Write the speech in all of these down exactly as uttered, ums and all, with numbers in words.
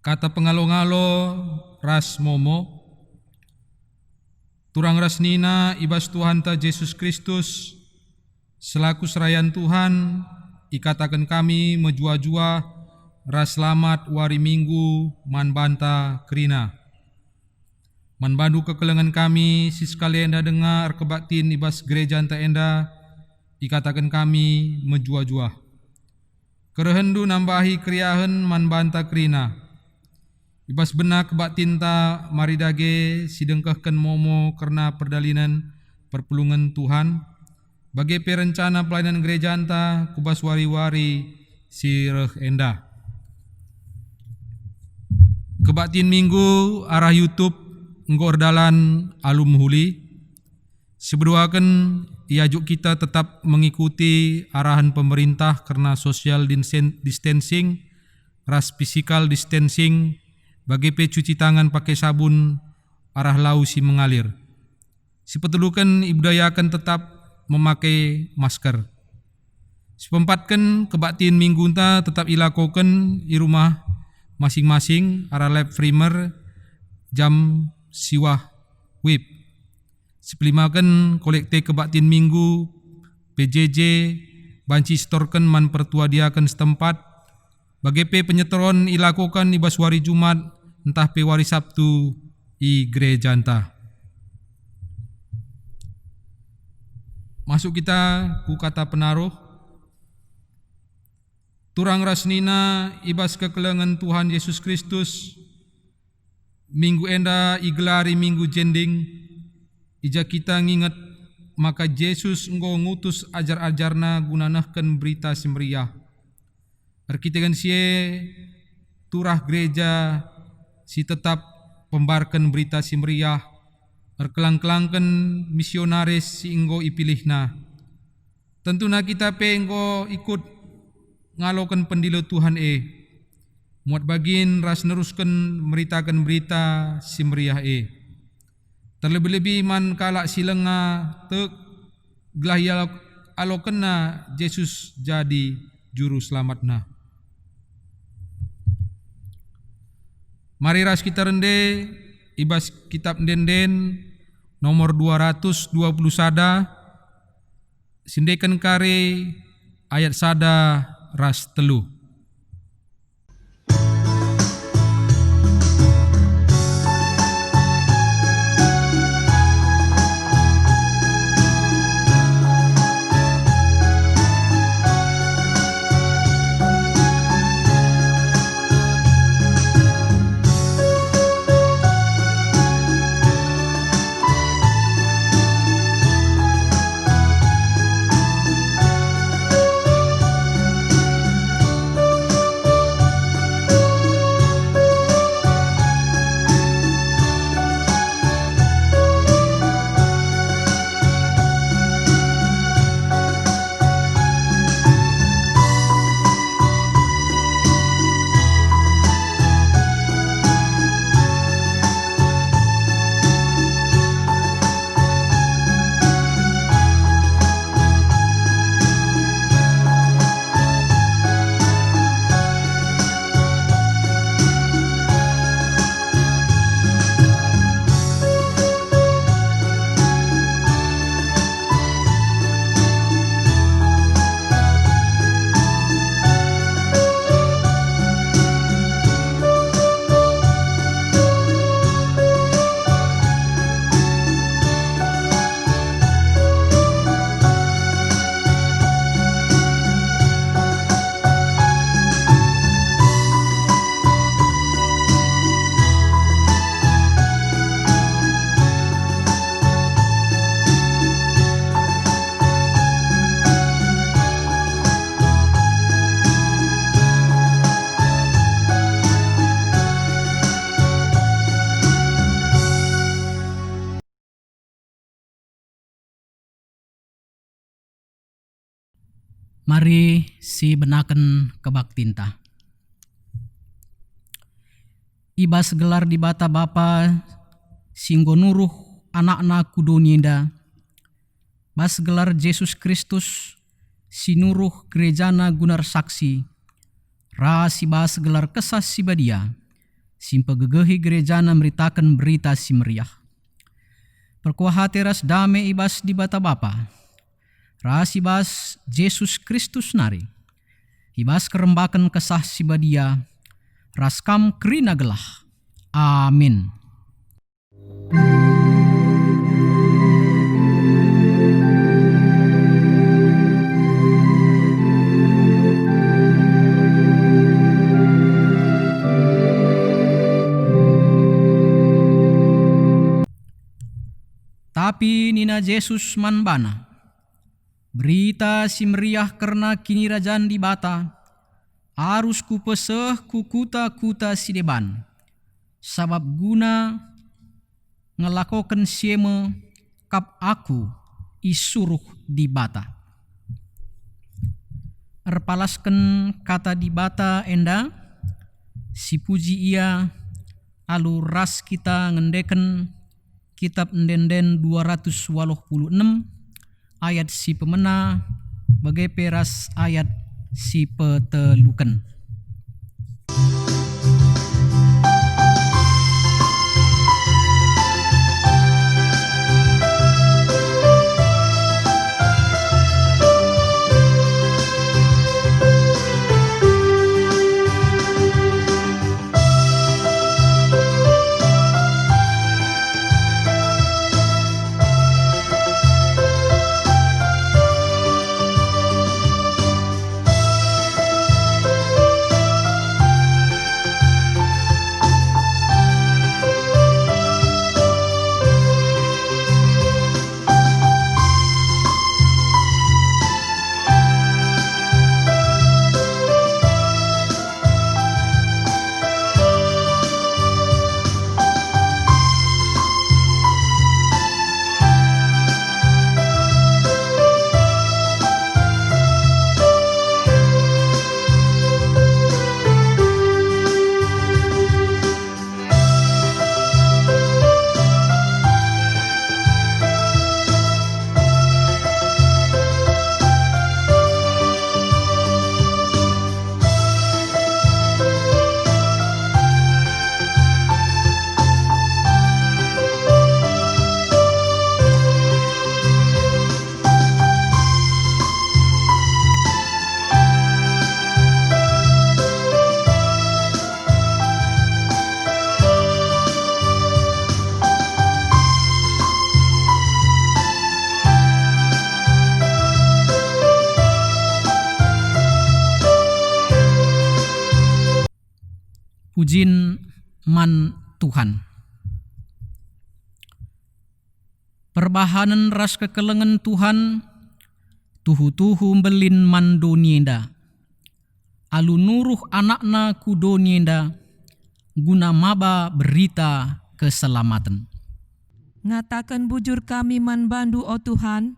Kata pengalo-ngalo ras momo. Turang ras nina i bas Tuhanta Jesus Kristus, selaku serayan Tuhan, ikataken kami mejuah-juah ras selamat wari Minggu man banta kerina. Man bandu kekelengen kami si sekali enda denga erkebaktin i bas gerejanta enda, ikataken kami mejuah-juah. Kerehenndu nambahi keriahen man banta kerina. I bas bena kebaktinta mari dage sidengkehken momo kerna perdalinen perpulungen Tuhan, bage pe rencana pelayanan gerejanta ku bas wari-wari si reh enda. Kebaktin Minggu arah YouTube enggo erdalan alu mehuli. Sipeduaken, iajuk kita tetap mengikuti arahan pemerintah kerna social dinsen-, distancing ras physical distancing, bage pe cuci tangan pake sabun arah lau si mengalir. Sipeteluken, ibudayaken tetap memakai masker. Sipeempatken, kebaktin Minggunta tetap ilakoken i rumah masing-masing arah live streamer jam siwah wib. Sipelimaken, kolekte kebaktin Minggu, P J J, banci setorken man pertua diaken setempat, bage pe penyetoren ilakoken i bas wari Jumat ntah pe wari Sabtu i gerejanta. Masuk kita ku kata penaruh. Turang ras nina i bas kekelengen Tuhan Jesus Kristus, Minggu enda igelari Minggu Jending, i ja kita nginget maka Jesus enggo ngutus ajar-ajarNa guna nehken Berita Si Meriah. Erkiteken si e, turah gereja si tetap pembarken Berita Si Meriah, erkelang-kelangken misionaris si enggo ipilihna. Tentuna kita pe enggo ikut ngaloken pendilo Tuhan e, muat bagin ras nerusken meritaken Berita Si Meriah e. Terlebih-lebih man kalak si langa tek, gelah ialo-, alokenna Jesus jadi Juru Selamatna. Mari ras kita rende i bas Kitab Ende-enden nomor dua ratus dua puluh sada, siendeken kari ayat sada ras telu. Mari sibenaken kebaktinta. I bas gelar Dibata Bapa si enggo nuruh AnakNa ku doni enda, bas gelar Jesus Kristus si nuruh gerejana guna ersaksi, ras i bas gelar Kesah Si Badia, si mpegegehi gerejana meritaken Berita Si Meriah. Perkuah ate ras dame i bas Dibata Bapa, ras i bas Jesus Kristus nari, i bas kerembaken Kesah Si Badia, ras kam kerina gelah. Amin. Tapi nina Jesus man bana, "Berita Si Meriah kerna Kinirajan Dibata arus kupeseh ku kuta-kuta si deban, sabap guna ngelakoken si e me kap Aku isuruh Dibata." Erpalasken Kata Dibata enda, sipuji ia alu ras kita ngendeken Kitap Ende-enden dua ratus waluh puluh enem, ayat si pemena, bage pe ras ayat si peteluken. Pujin man Tuhan. Perbahanen ras kekelengen Tuhan tuhu-tuhu mbelin man doni enda, alu nuruh AnakNa ku doni enda guna maba berita keselamaten. Ngataken bujur kami man baNdu, o Tuhan,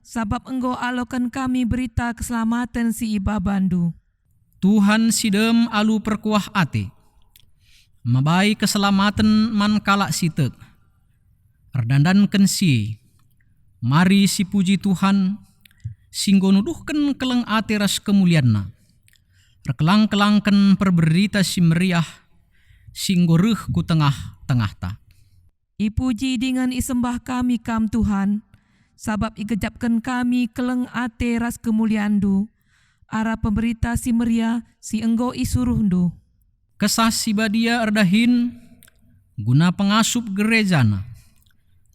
sabap enggo aloken kami berita keselamaten si ibabaNdu. Tuhan si dem alu perkuah ate, mabai keselamaten man kalak si tek. Erdandanken si e, mari sipuji Tuhan, si enggo nuduhken keleng ate ras kemulianNa, erkelang-kelangken perberita si meriah si enggo reh ku tengah-tengahta. Ipuji dingen isembah kami Kam, Tuhan, sabap igejapken kami keleng ate ras kemulianNdu, arah pemberita si meriah si enggo isuruhNdu. Kesah Si Badia erdahin guna pengasup gerejana,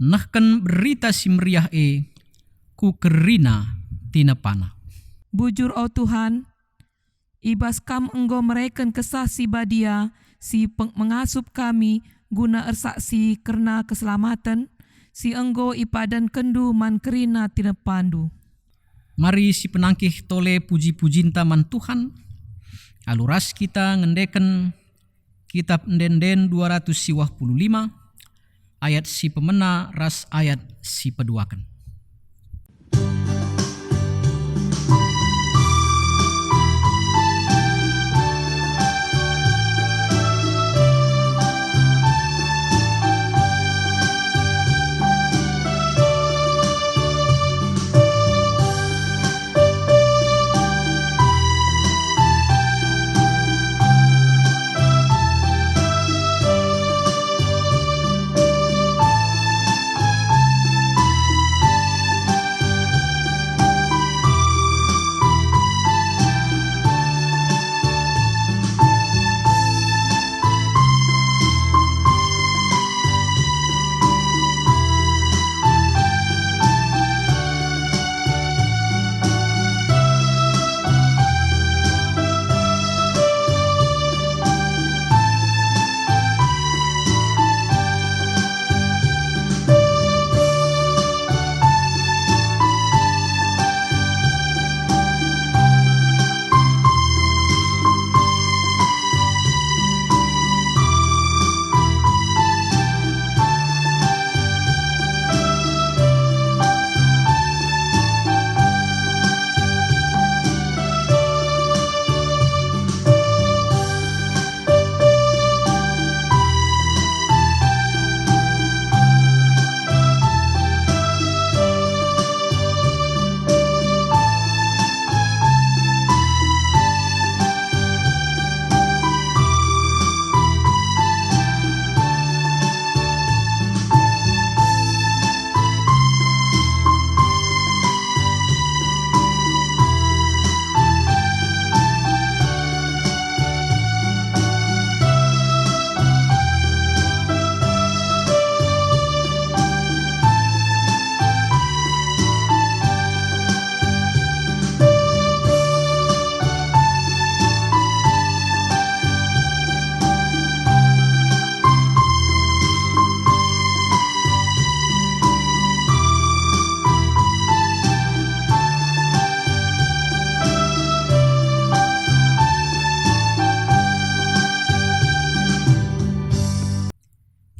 nehken berita si meriah e ku kerina tinepana. Bujur, o Tuhan, i bas Kam enggo mereken Kesah Si Badia si peng-, mengasup kami guna ersaksi kerna keselamaten si enggo ipadankenNdu man kerina tinepaNdu. Mari sipenangkih tole puji-pujinta man Tuhan, alu ras kita ngendeken Kitap Ende-enden dua ratus siwah puluh lima, ayat si pemena ras ayat si peduaken.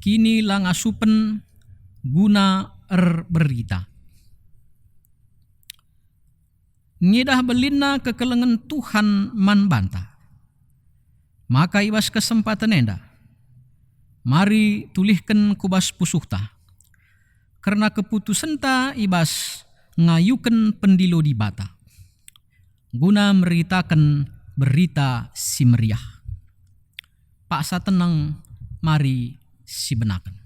Ini la ngasupen guna erberita. Ngidah belinna kekelengen Tuhan man banta. Maka i bas kesempaten enda, mari tulihken ku bas pusuhta kerna keputusenta i bas ngayuken pendilo Dibata guna meritaken Berita Si Meriah. Paksa teneng, mari sibenaken.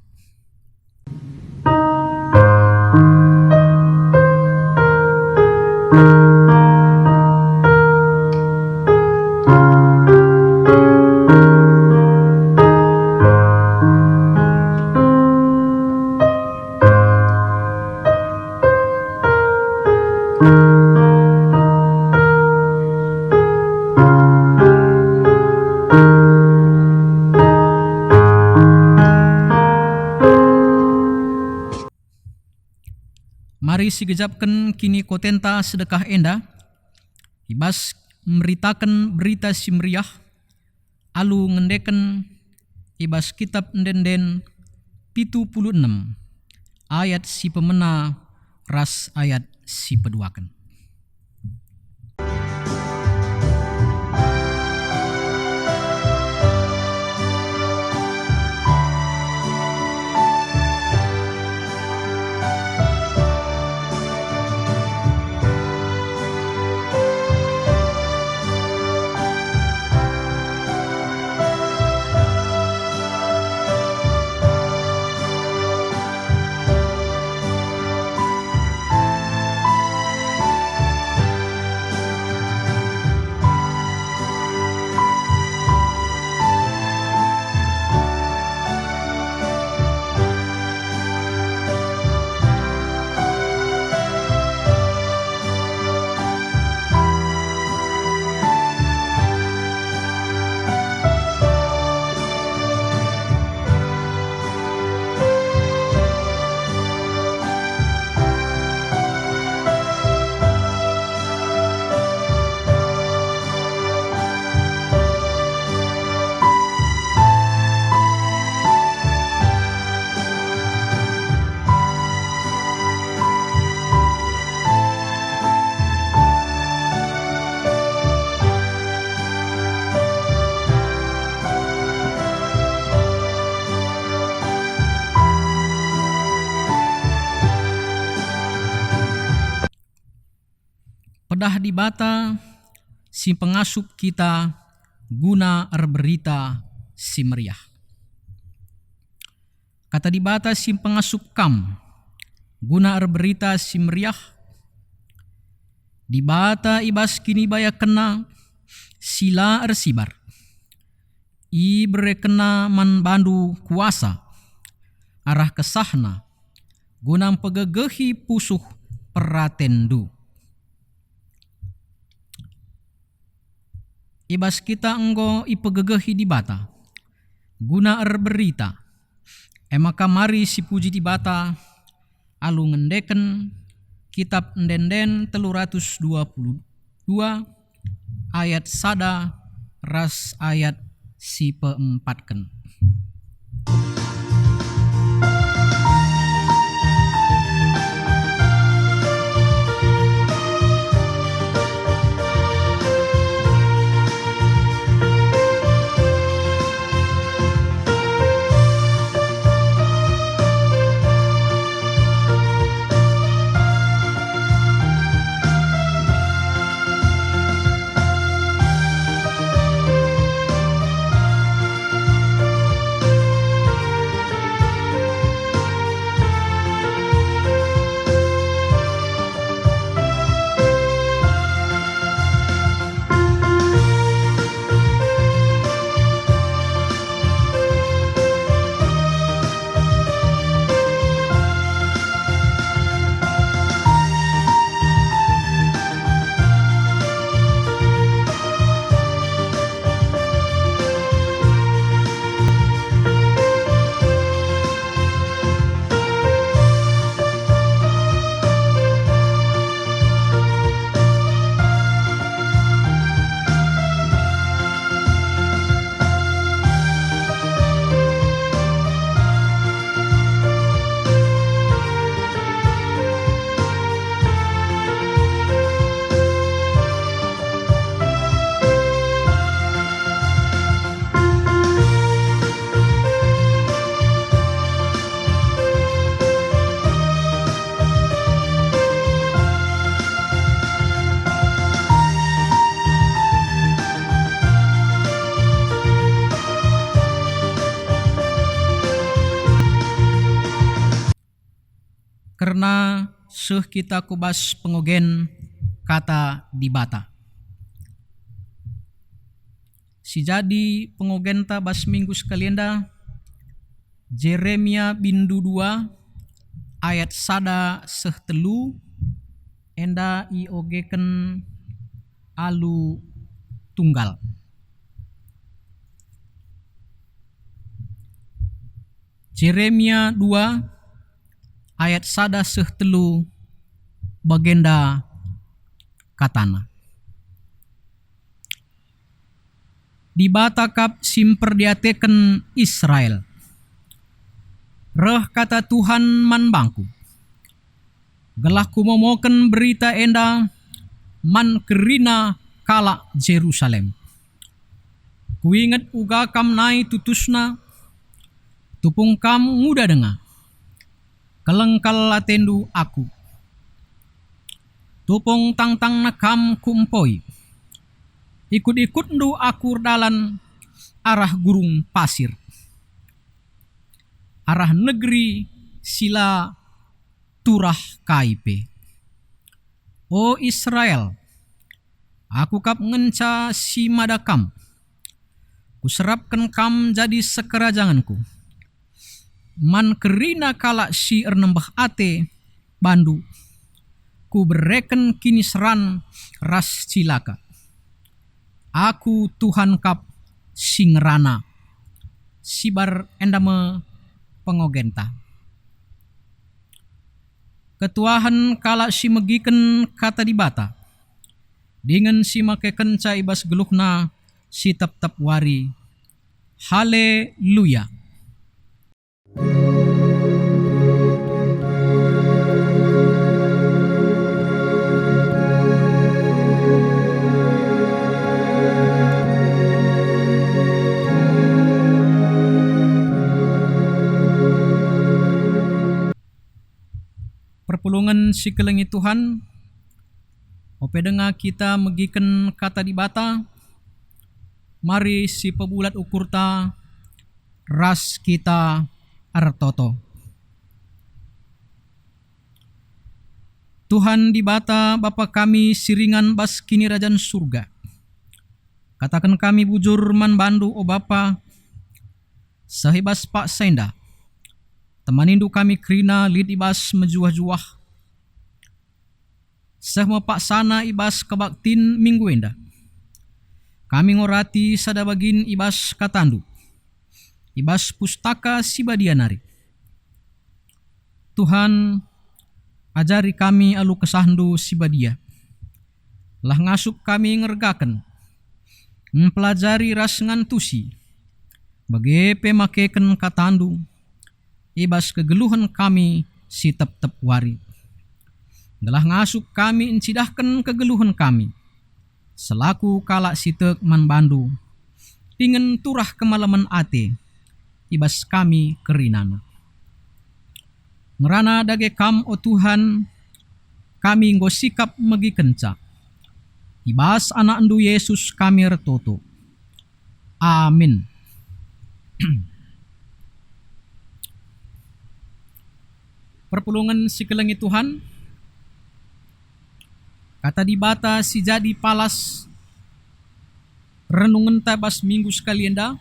Mari sigejapken kinikotenta sedekah enda i bas meritaken Berita Si Meriah alu ngendeken i bas Kitap Ende-enden pitu puluh enem, ayat si pemena ras ayat si peduaken. Pedah Dibata si pengasup kita guna erberita si meriah. Kata Dibata si pengasup kam guna erberita si meriah, Dibata i bas kinibayakenNa si la ersibar, iberekenNa man bandu kuasa arah kesahNa guna mpegegehi pusuh peratenndu. I bas kita enggo ipegegehi Dibata guna erberita. E maka mari sipuji Dibata alu ngendeken Kitap Ende-enden telu ratus dua puluh dua ayat sada ras ayat si peempatken. Nah, seh kita ku bas pengogen Kata Dibata. Si jadi pengogenta bas minggu sekali enda, Jeremia bindu dua ayat sada seh telu, enda iogeken alu tunggal. Jeremia dua ayat sada seh telu, bagenda katana, "Dibata kap si mperdiateken Israel. Reh kata Tuhan man bangku, gelah kumomoken berita enda man kerina kalak Jerusalem. Kuinget uga kam nai tutusna, tupung kam nguda denga, keleng kal atendu aku. Tupung tangtangna kam kuempoi, ikut-ikutndu aku erdalan arah gurung pasir, arah negeri si la turah kai pe. O Israel, aku kap ngenca si mada kam. Kuserapken kam jadi sekerajangenku. Man kerina kalak si ernembeh ate bandu, kubereken kiniseran ras cilaka. Aku Tuhan kap si ngerana." Sibar enda me pengogenta. Ketuahen kalak si megiken Kata Dibata, dingen si makekenca i bas geluhna si tep-tep wari. Haleluya! Perpulungen si kelengi Tuhan, ope denga kita megiken Kata Dibata, mari sipebulat ukurta ras kita ertoto. Tuhan Dibata, Bapa kami si ringan bas Kinirajan Surga, kataken kami bujur man bandu, o Bapa, seh i bas paksa enda, temanindu kami kerina lit i bas mejuah-juah. Seh me paksana i bas kebaktin minggu enda. Kami ngorati sada bagin i bas katandu, i bas Pustaka Si Badia nari. Tuhan, ajari kami alu kesahndu si badia. Lah ngasup kami ngergaken, mpelajari ras ngantusi, bage pe makeken katandu i bas kegeluhen kami si tep-tep wari. Gelah ngasup kami ncidahken kegeluhen kami selaku kalak si tek man bandu, dingen turah kemalemen ate i bas kami kerinana. Ngerana dage Kam, o Tuhan, kami enggo sikap megikenca. I bas AnakNdu Jesus kami ertoto. Amin. Perpulungen si kelengi Tuhan, Kata Dibata si jadi palas renungenta bas minggu sekali enda,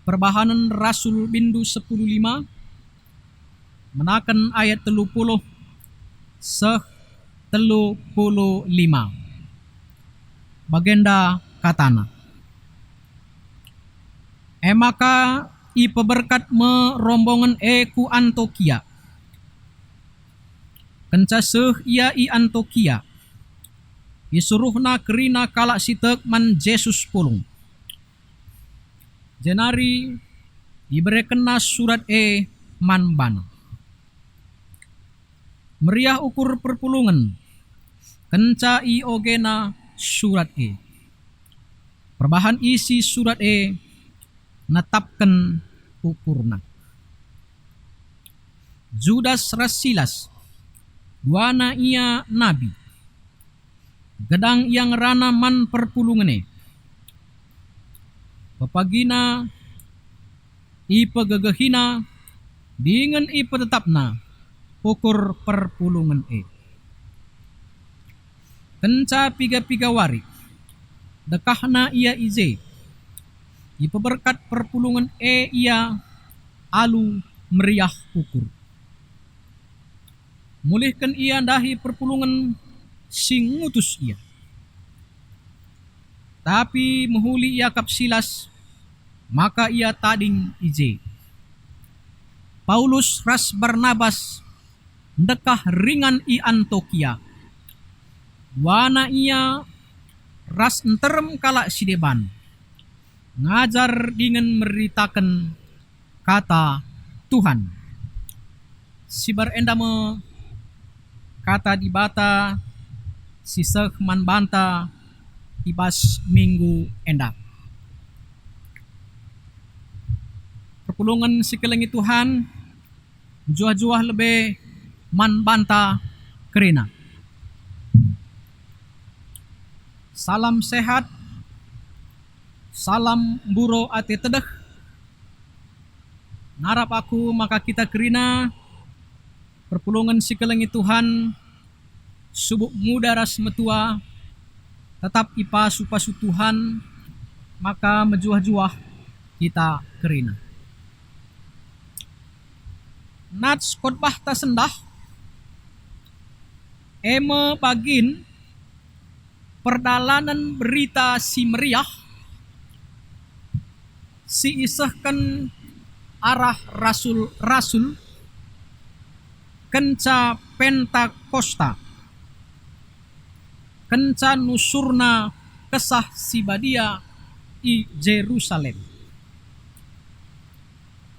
Perbahanen Rasul bindu sepuluh lima, menaken ayat telu puluh seh telu puluh lima. Bagenda katana, "E maka ipeberkat me rombongen e ku Antokia. Kenca seh ia i Antokia, isuruhna kerina kalak si tek man Jesus pulung. Jenari iberekenna surat e man bana." Meriah ukur perpulungen kenca iogena surat e. Perbahan isi surat e netapken ukurna. Judas ras Silas, duana ia nabi. Gedang ia ngerana man perpulungen e. Pepagina, ipegegehina, dingen ipetetapna Ukur perpulungen e. Kenca piga-piga wari, dekahna ia i je. Ipeberkat perpulungen e ia alu meriah ukur. Mulihken ia ndahi perpulungen si ngutus ia. Tapi mehuli iakap Silas, maka ia tading i je. Paulus ras Barnabas ndekah ringan i Antokia. Duana ia ras nterem kalak si deban, ngajar dingen meritaken Kata Tuhan. Sibar enda me Kata Dibata si seh man banta i bas minggu enda. Perpulungen si kelengi Tuhan, mejuah-juah lebe man banta kerina. Salam sehat, salam mburo ate tedeh. Ngarap aku maka kita kerina perpulungen si kelengi Tuhan, subuk muda ras metua, tetap ipasu-pasu Tuhan, maka mejuah-juah kita kerina. Nats khotbahta sendah, e me bagin perdalanen Berita Si Meriah si isehken arah rasul-rasul kenca Pentakosta, kenca nusurna Kesah Si Badia i Jerusalem.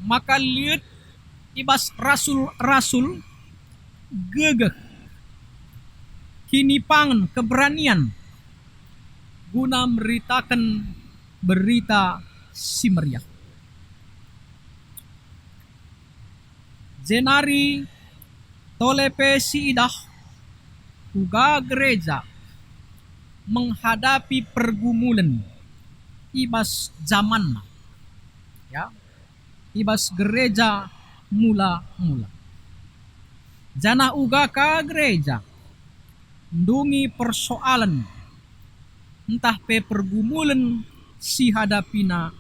Maka lit i bas rasul-rasul gegeh, kinipangen, keberanian guna meritaken Berita Si Meriah. Jenari tole pe siidah uga gereja menghadapi pergumulen i bas jamanna, ya, i bas gereja mula-mula. Janah uga ka gereja ndungi persoalen ntah pe pergumulen si hadapina,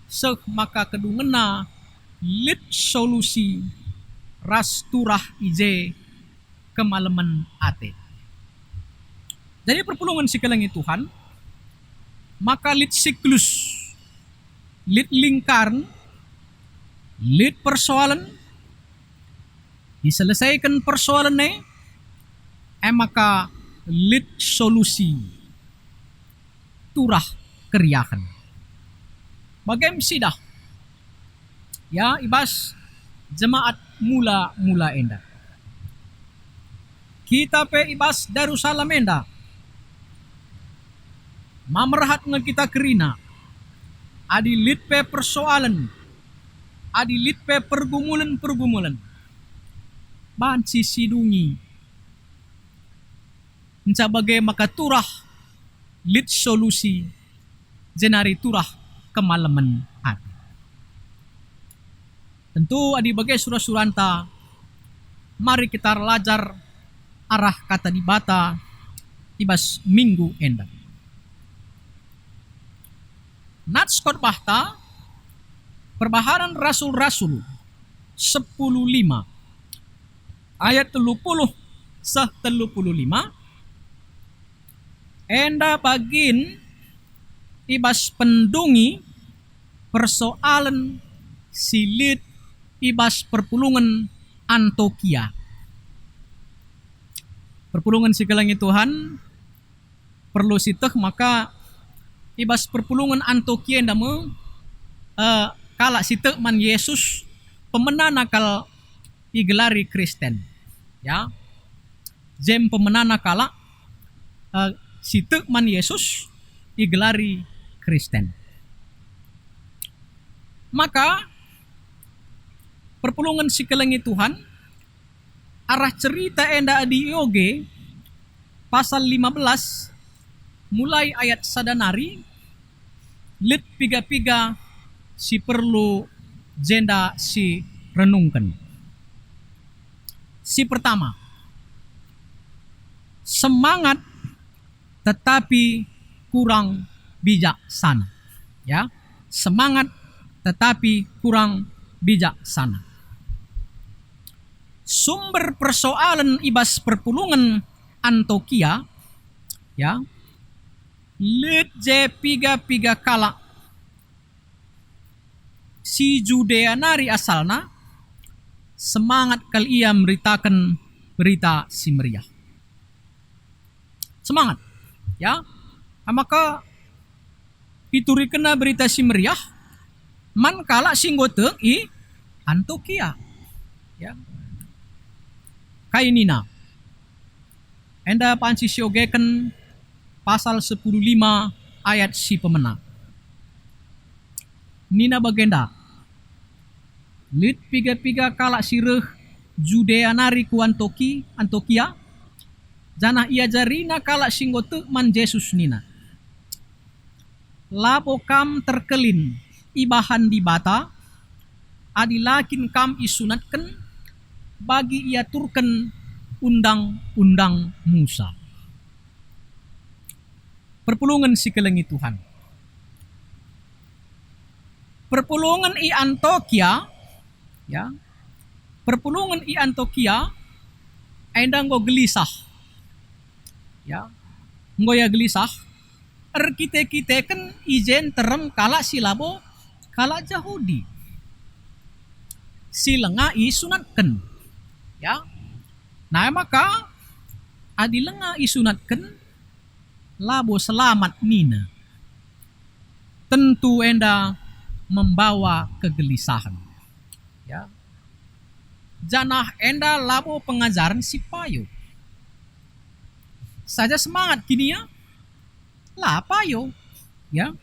seh maka kedungenna lit solusi ras turah i je kemalemen ate. Jadi perpulungen si kelengi Tuhan, maka lit siklus, lit lingkaren, lit persoalen, iselesaiken persoalen e, e maka lit solusi, turah keriahen. Bage me sidah, ya, i bas jemaat mula-mula enda. Kita pe i bas Darusalam enda, ma merhat nge kita kerina, adi lit pe persoalen, adi lit pe pergumulen-pergumulen, banci sidungi. Nca bage maka turah lit solusi, jenari turah kemalemen ate. Tentu adi bage sura-suranta, mari kita erlajar arah Kata Dibata i bas minggu enda. Nats khotbahta, Perbahanen Rasul-Rasul sepuluh lima, ayat telu puluh seh telu puluh lima, enda bagin i bas pendungi persoalen si lit i bas perpulungen Antokia. Perpulungen si kelengi Tuhan, perlu siteh maka i bas perpulungen Antokia enda me, eh, kalak si tek man Yesus pemenana kal igelari Kristen. Ya. Jem pemenana kalak, eh, si tek man Yesus igelari Kristen. Maka perpulungen si kelengi Tuhan, arah cerita enda adi ioge, pasal lima belas, mulai ayat sada nari, lit piga-piga si perlu jenda si renungken. Si pertama, semangat tetapi kurang bijaksana. Ya, semangat tetapi kurang bijaksana. Sumber persoalen i bas perpulungen Antiokia, ya, lit je piga-piga kalak si Judea nari asalna, semangat kal ia meritaken Berita Si Meriah. Semangat, ya. Maka iturikenna Berita Si Meriah man kalak si enggo tek i Antiokia. Ya. Kai nina? Enda banci siogeken pasal sepuluh lima ayat si pemena. Nina bagenda, "Lit piga-piga kalak si reh Judea nari ku Antoki, Antiokia, janah iajarina kalak si enggo tek man Jesus nina, 'Labo kam terkelin ibahan Dibata, adi la kin kam isunatken bagi iaturken Undang-undang Musa.'" Perpulungen si kelengi Tuhan. Perpulungen i Antiokia, ya. Perpulungen i Antiokia enda enggo gelisah. Ya. Enggo ia gelisah, erkite-kiteken i je nterem kalak si labo kalak Jahudi si langa isunatken. Ya. Nah, maka adi langa isunatken, labo selamat nina. Tentu enda membawa kegelisahen. Ya. Janah enda labo pengajaren si payo. Saja semangat kin ia, la payo. Ya.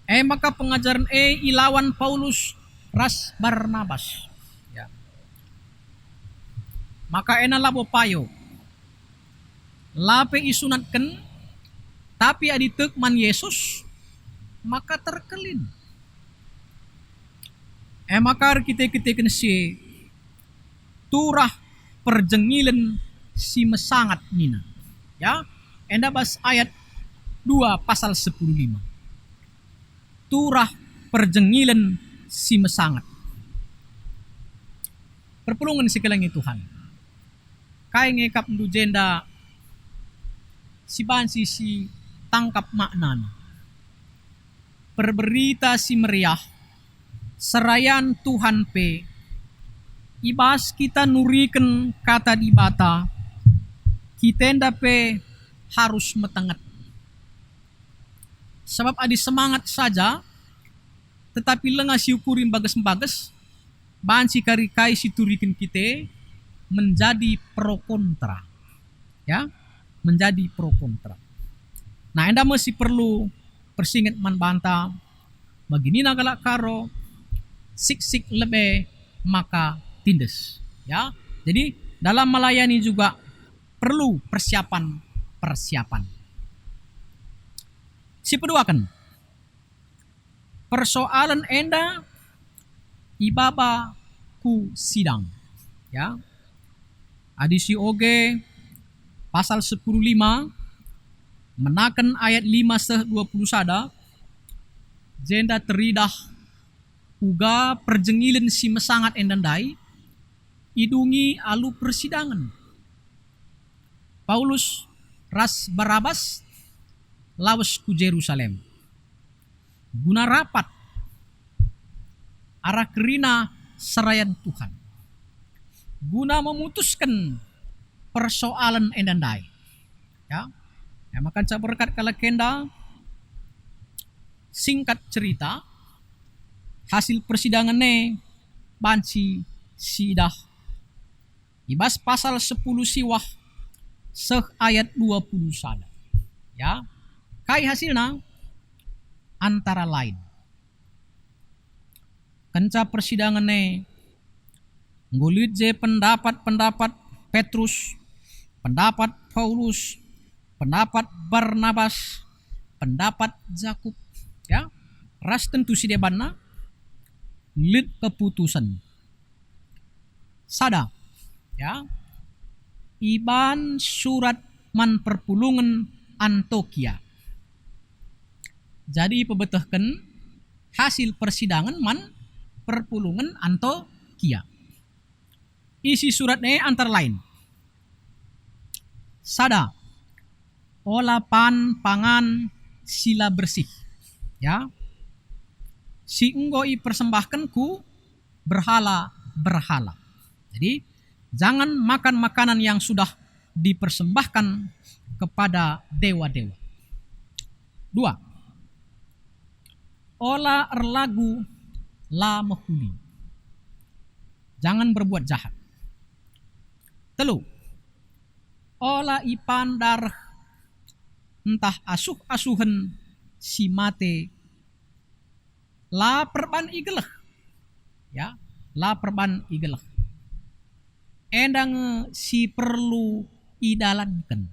E maka pengajaren e ilawan Paulus ras Barnabas. Ya. Maka enda labo payo. La pe isunatken, tapi adi tek man Jesus, maka terkelin. E maka erkite-kiteken si turah perjengilen si mesangat nina. Ya, enda bas ayat dua pasal sepuluh lima. Turah perjengilen si mesangat. Perpulungen si kelengi Tuhan. Kai nge kap ndu jenda si banci si tangkap maknana? Perberita Si Meriah, serayan Tuhan pe, i bas kita nuriken Kata Dibata, kita enda pe harus metenget. Sabap adi semangat saja, tetapi langa siukuri mbages-mbages, banci kari kai si turiken kita menjadi pro kontra. Ya, menjadi pro kontra. Nah, enda me si perlu persinget man banta, bagi nina kalak Karo, "Siksik lebe maka tindes." Ya, jadi dalam melayani juga perlu persiapan-persiapan. Si peduaken, persoalen enda ibaba ku sidang. Ya. Adi si oge pasal sepuluh lima menaken ayat lima seh dua puluh sada, jenda teridah uga perjengilen si mesangat enda ndai idungi alu persidangen. Paulus ras Barabas lawes ku Jerusalem guna rapat arah kerina serayan Tuhan, guna memutusken persoalen enda ndai. Ya, emaka kenca berkat kalak enda, singkat cerita, hasil persidangen e banci siidah i bas pasal sepuluh siwah seh ayat dua puluh sada. Ya, kai hasilna? Antara lain, kenca persidangen e, enggo lit je pendapat-pendapat Petrus, pendapat Paulus, pendapat Barnabas, pendapat Jakup, ya, ras tentu si debanna, lit keputusen sada, ya, I ban surat man perpulungen Antiokia. Jadi, ipebetehken hasil persidangen man perpulungen Antiokia. Isi surat e antara lain: sada, ola pan pangan si la bersih, ya, si enggo ipersembahken ku berhala-berhala. Jadi, jangan makan makanan yang sudah dipersembahkan kepada dewa-dewa. Dua, ola erlagu la mehuli. Jangan berbuat jahat. Telu, ola ipan dareh ntah asuh-asuhen si mate la perban igeleh. Ya, la perban igeleh. Enda nge si perlu idalanken.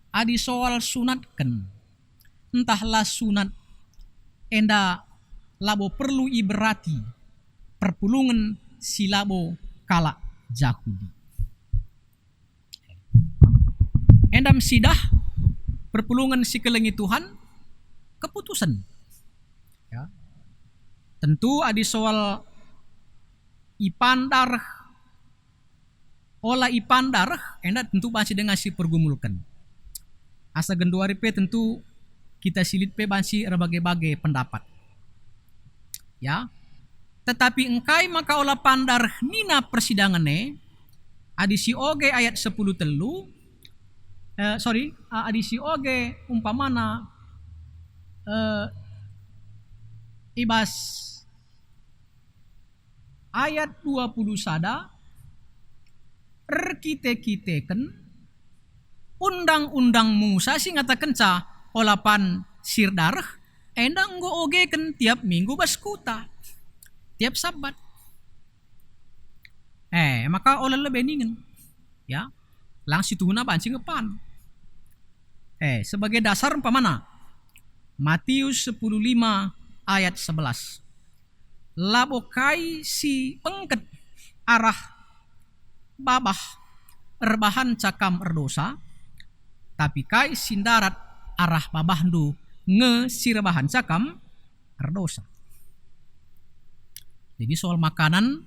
Adi soal sunatken, ntah la sunat, enda labo perlu iberati perpulungen si labo kalak Jahudi. Enda me sidah perpulungen si kelengi Tuhan keputusen. Ya. Tentu adi soal ipan dareh, ola ipan dareh, enda tentu banci denga si pergumulken. Asa genduari pe tentu kita si lit pe banci erbage-bage pendapat. Ya. Tetapi engkai maka ola pan dareh nina persidangen e? Adi si oge ayat sepuluh telu, eh, sorry, a-, adi si oge umpamana, eh, i bas ayat dua puluh sada, erkite-kiteken Undang-undang Musa si ngatakenca ola pan si erdareh, enda enggo ogeken tiap minggu bas kuta, tiap Sabat. Eh, maka ola lebe ningen, ya, lang situhuna banci nge pan. Eh, sebagai dasar umpamana, Matius sepuluh lima ayat sebelas. Labo kai si bengket arah babah erbahanca kam erdosa, tapi kai si ndarat arah babahndu nge si erbahanca kam erdosa. Jadi soal makanan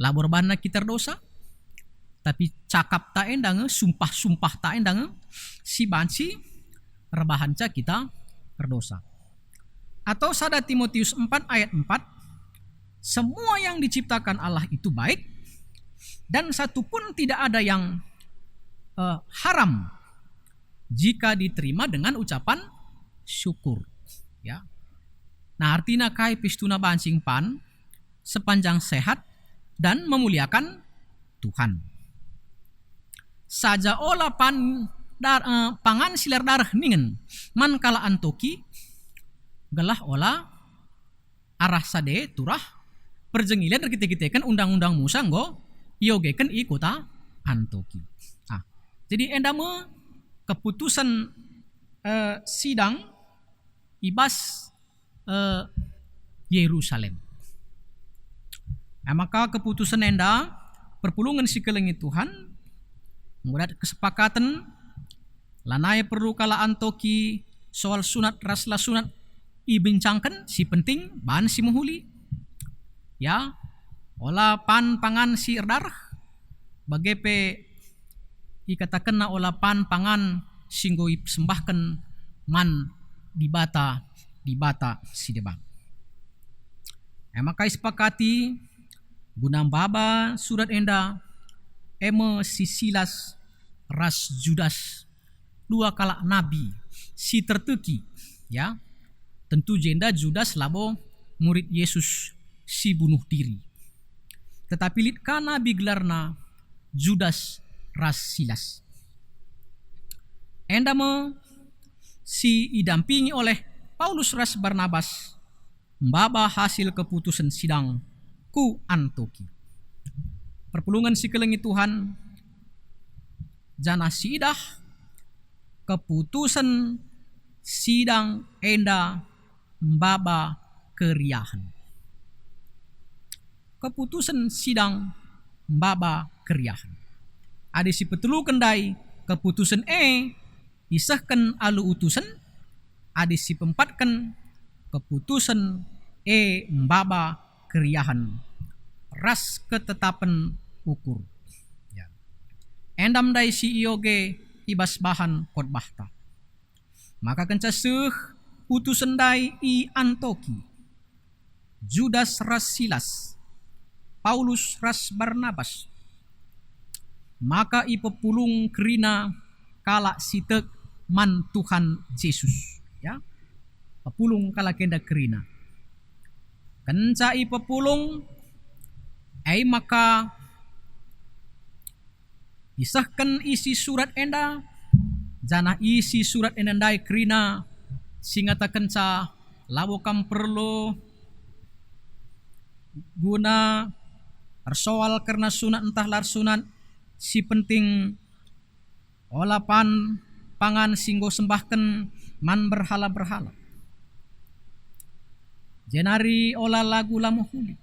labo erbahanna kita erdosa, tapi cakapta enda nge, sumpah-sumpahta enda nge si banci erbahanca kita erdosa. Atau sada Timotius empat ayat empat, "Semua yang diciptakan Allah itu baik, dan satu pun tidak ada yang, eh, haram jika diterima dengan ucapan syukur." Ya. Nah, artina kai pe situhuna banci nge pan sepanjang sehat dan memuliakan Tuhan. Saja ola pan dar-, eh, pangan si la erdareh ningen man kalak Antoki, gelah ola arah sade turah perjengilen erkite-kiteken Undang-undang Musa enggo iogeken i kota Antoki. Ah, jadi enda me keputusen, eh, sidang i bas, eh, Yerusalem. E maka keputusen enda perpulungen si kelengi Tuhan, enggo dat kesepakaten, lanai perlu kalak Antoki soal sunat ras la sunat ibincangken, si penting bahan si mehuli. Ya, ola pan pangan si erdareh, bage pe ikatakenna ola pan pangan si enggo isembahken man Dibata, Dibata si deban. E maka isepakati guna maba surat enda, e me si Silas ras Judas, dua kalak nabi si terteki, ya. Tentu jenda Judas labo murid Yesus si bunuh diri. Tetapi lit ka nabi gelarna Judas ras Silas. Enda me si idampingi oleh Paulus ras Barnabas maba hasil keputusen sidang ku Antoki. Perpulungen si kelengi Tuhan, janah siidah keputusen sidang enda maba keriahen. Keputusen sidang maba keriahen. Adi si peteluken ndai, keputusen e isehken alu utusen, adi si peempatken, keputusen e maba keriahen ras ketetapen ukur. Ya. Enda me ndai si ioge i bas bahan khotbahta. Maka kenca seh utusen ndai i Antoki, Judas ras Silas, Paulus ras Barnabas, maka ipepulung kerina kalak si tek man Tuhan Jesus. Ya, pepulung kalak enda kerina. Kenca ipepulung, e maka isehken isi surat enda, janah isi surat enda ndai kerina si ngatakenca labo kam perlu guna ersoal kerna sunat ntah la ersunat, si penting ola pan pangan si enggo sembahken man berhala-berhala. Jenari ola lagu la mehuli.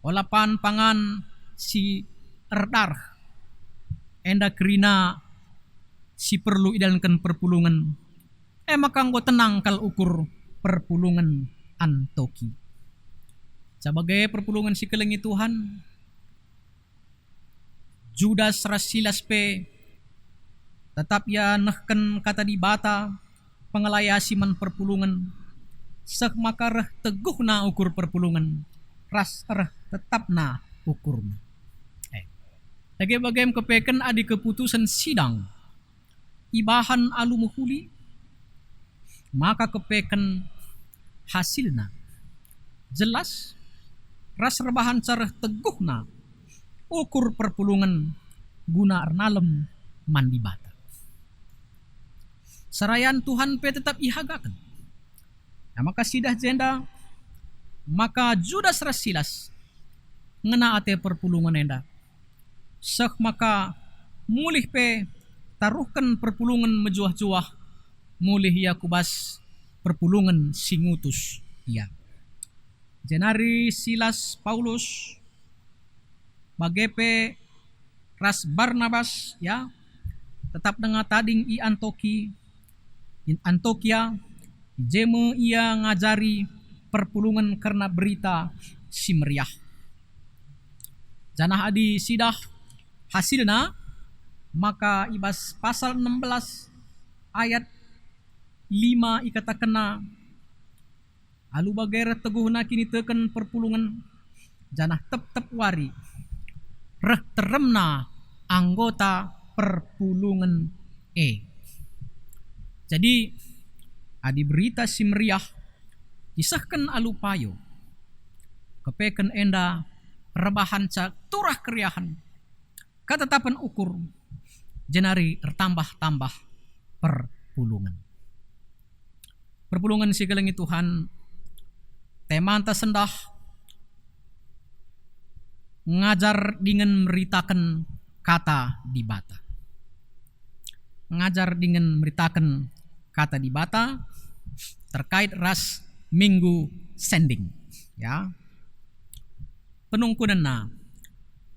Ola pan pangan si erdareh. Enda kerina si perlu idalanken perpulungen. E maka enggo tenang kal ukur perpulungen Antoki. Ca bage perpulungen si kelengi Tuhan, Judas ras Silas pe tetap ia nehken kata Dibata, pengelayasi man perpulungen, seh maka reh teguhna ukur perpulungen, ras reh tetapna ukurna. Eh, dage bagem kepeken adi keputusen sidang ibahan alu mehuli, maka kepeken hasilna jelas ras erbahanca reh teguhna ukur perpulungen guna ernalem man Dibata. Serayan Tuhan pe tetap ihagaken. Nah, maka sidah jenda, maka Judas ras Silas ngena ate perpulungen enda. Seh maka mulih pe taruhken perpulungen mejuah-juah, mulih ia ku bas perpulungen si ngutus ia. Jenari Silas, Paulus, bage pe ras Barnabas, ya, tetap denga tading i Antoki, i Antokia, i je me ia ngajari perpulungen kerna Berita Si Meriah. Janah adi sidah hasilna, maka i bas pasal enem belas ayat lima ikatakenna, alu bage reh teguhna kiniteken perpulungen, janah tep-tep wari reh teremna anggota perpulungen e. Jadi, adi Berita Si Meriah isehken alu payo, kepeken enda erbahanca turah keriahen, ketetapen ukur, jenari ertambah-tambah perpulungen. Perpulungen si kelengi Tuhan, temanta sendah ngajar dingen meritaken kata Dibata. Ngajar dingen meritaken kata Dibata terkait ras Minggu Sending. Ya. Penungkunenna,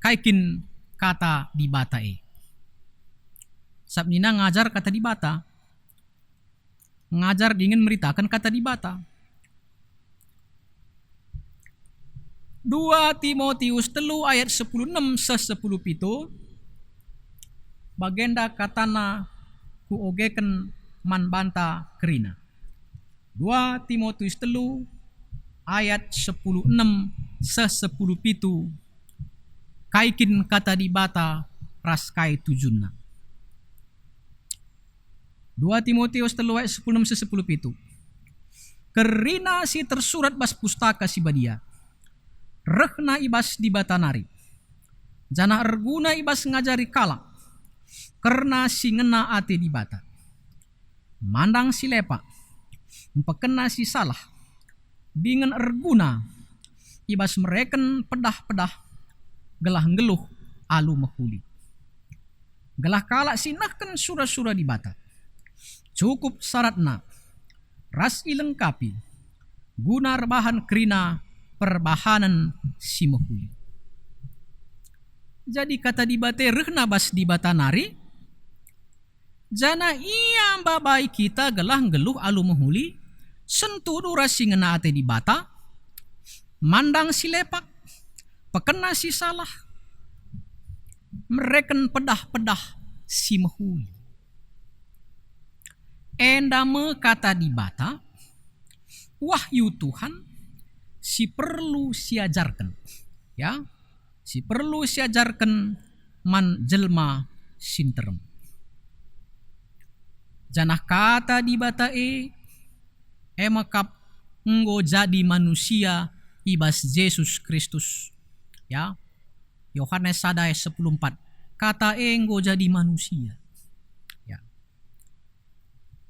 kai kin kata Dibata e? Sabap nina ngajar kata Dibata, ngajar dingen meritaken kata Dibata. Dua Timotius telu ayat sepuluh enem seh sepuluh pitu, bagenda katana kuogeken man banta kerina. Dua Timotius telu ayat sepuluh enem seh sepuluh pitu, kai kin kata Dibata ras kai tujunna. Dua Timotius telu ayat sepuluh enem seh sepuluh pitu. Kerina si tersurat bas Pustaka Si Badia, rehna i bas Dibata nari, janah erguna i bas ngajari kalak kerna si ngena ate Dibata, mandang si lepak, mpekena si salah, dingen erguna i bas mereken pedah-pedah gelah nggeluh alu mehuli. Gelah kalak si nehken sura-sura Dibata, cukup saratna ras ilengkapi guna erbahan kerina perbahanen si mehuli. Jadi Kata Dibata rehna bas Dibata nari, janah Ia mbabai kita gelah nggeluh alu mehuli, sentudu ras si ngena ate Dibata, mandang si lepak, pekena si salah, mereken pedah-pedah si mehuli. Enda me Kata Dibata, wahyu Tuhan, si perlu siajarken, ya, si perlu siajarken man jelma si nterem. Janah Kata Dibata e, e me kap enggo jadi manusia i bas Jesus Kristus. Ya, Yohanes sada ayat sepuluh empat, Kata e enggo jadi manusia. Ya.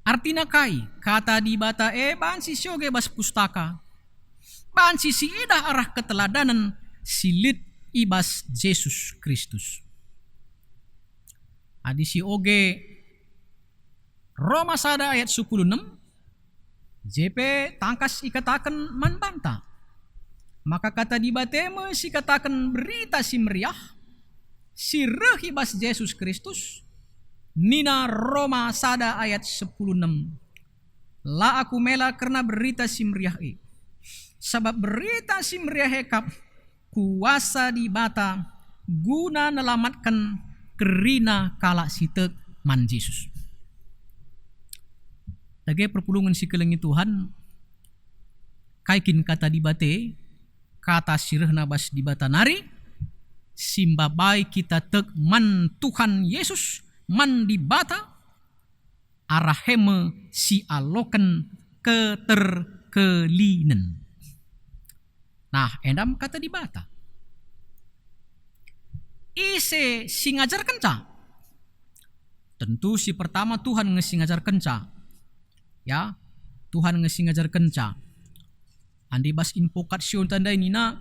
Artina kai? Kata Dibata e banci sioge bas pustaka, banci siidah arah keteladanen si lit i bas Jesus Kristus. Adi sioge Roma sada ayat sepuluh enem, je pe tangkas ikataken man banta, maka Kata Dibata me sikataken Berita Si Meriah, si reh i bas Jesus Kristus, nina Roma sada ayat sepuluh enem, "La aku mela kerna Berita Si Meriah e, sabap Berita Si Meriah e kap kuasa Dibata guna nelamatken kerina kalak si tek man Jesus." Dage perpulungen si kelengi Tuhan, kai kin Kata Dibata e? Kata si rehna bas Dibata nari, si mbabai kita tek man Tuhan Jesus, man Dibata, arah e me si aloken keterkelinen. Nah, enda me Kata Dibata. Ise si ngajarkenca? Tentu si pertama Tuhan nge si ngajarkenca. Ya, Tuhan nge si ngajarkenca. Adi bas invokatio ndai nina,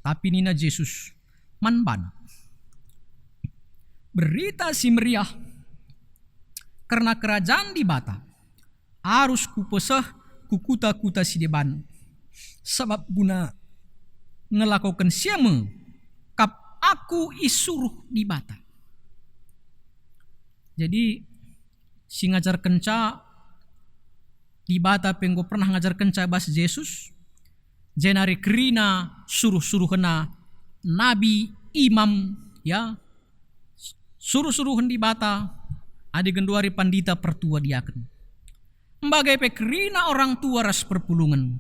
tapi nina Jesus man bana, "Berita Si Meriah kerna Kerajaan Dibata arus kupeseh ku kuta-kuta si deban, sabap guna ngelakoken si e me kap aku isuruh Dibata." Jadi, si ngajarkenca Dibata pe enggo pernah ngajarkenca bas Jesus, jenari kerina suruh-suruhenna nabi, imam, ya, suruh-suruhen Dibata, adi genduari pandita, pertua, diaken. Mbagai pe kerina orang tua ras perpulungen,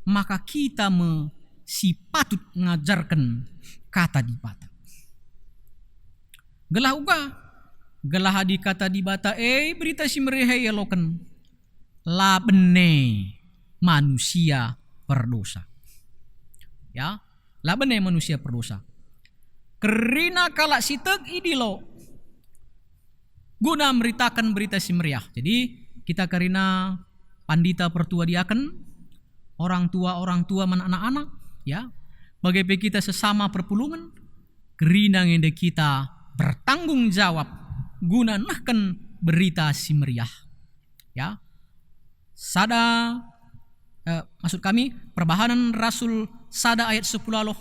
maka kita me si patut ngajarken Kata Dibata. Gelah uga, gelah adi Kata Dibata e, Berita Si Meriah e ialoken, la bene manusia perdosa. Ya, la bene manusia perdosa. Kerina kalak si tek idilo guna meritaken Berita Si Meriah. Jadi, kita kerina pandita, pertua, diaken, orang tua, orang tua man anak-anak, ya, bage pe kita sesama perpulungen, kerina nge enda kita bertanggung jawab guna nehken Berita Si Meriah. Ya. Sada, eh, maksud kami, Perbahanen Rasul sada ayat sepuluh aloh,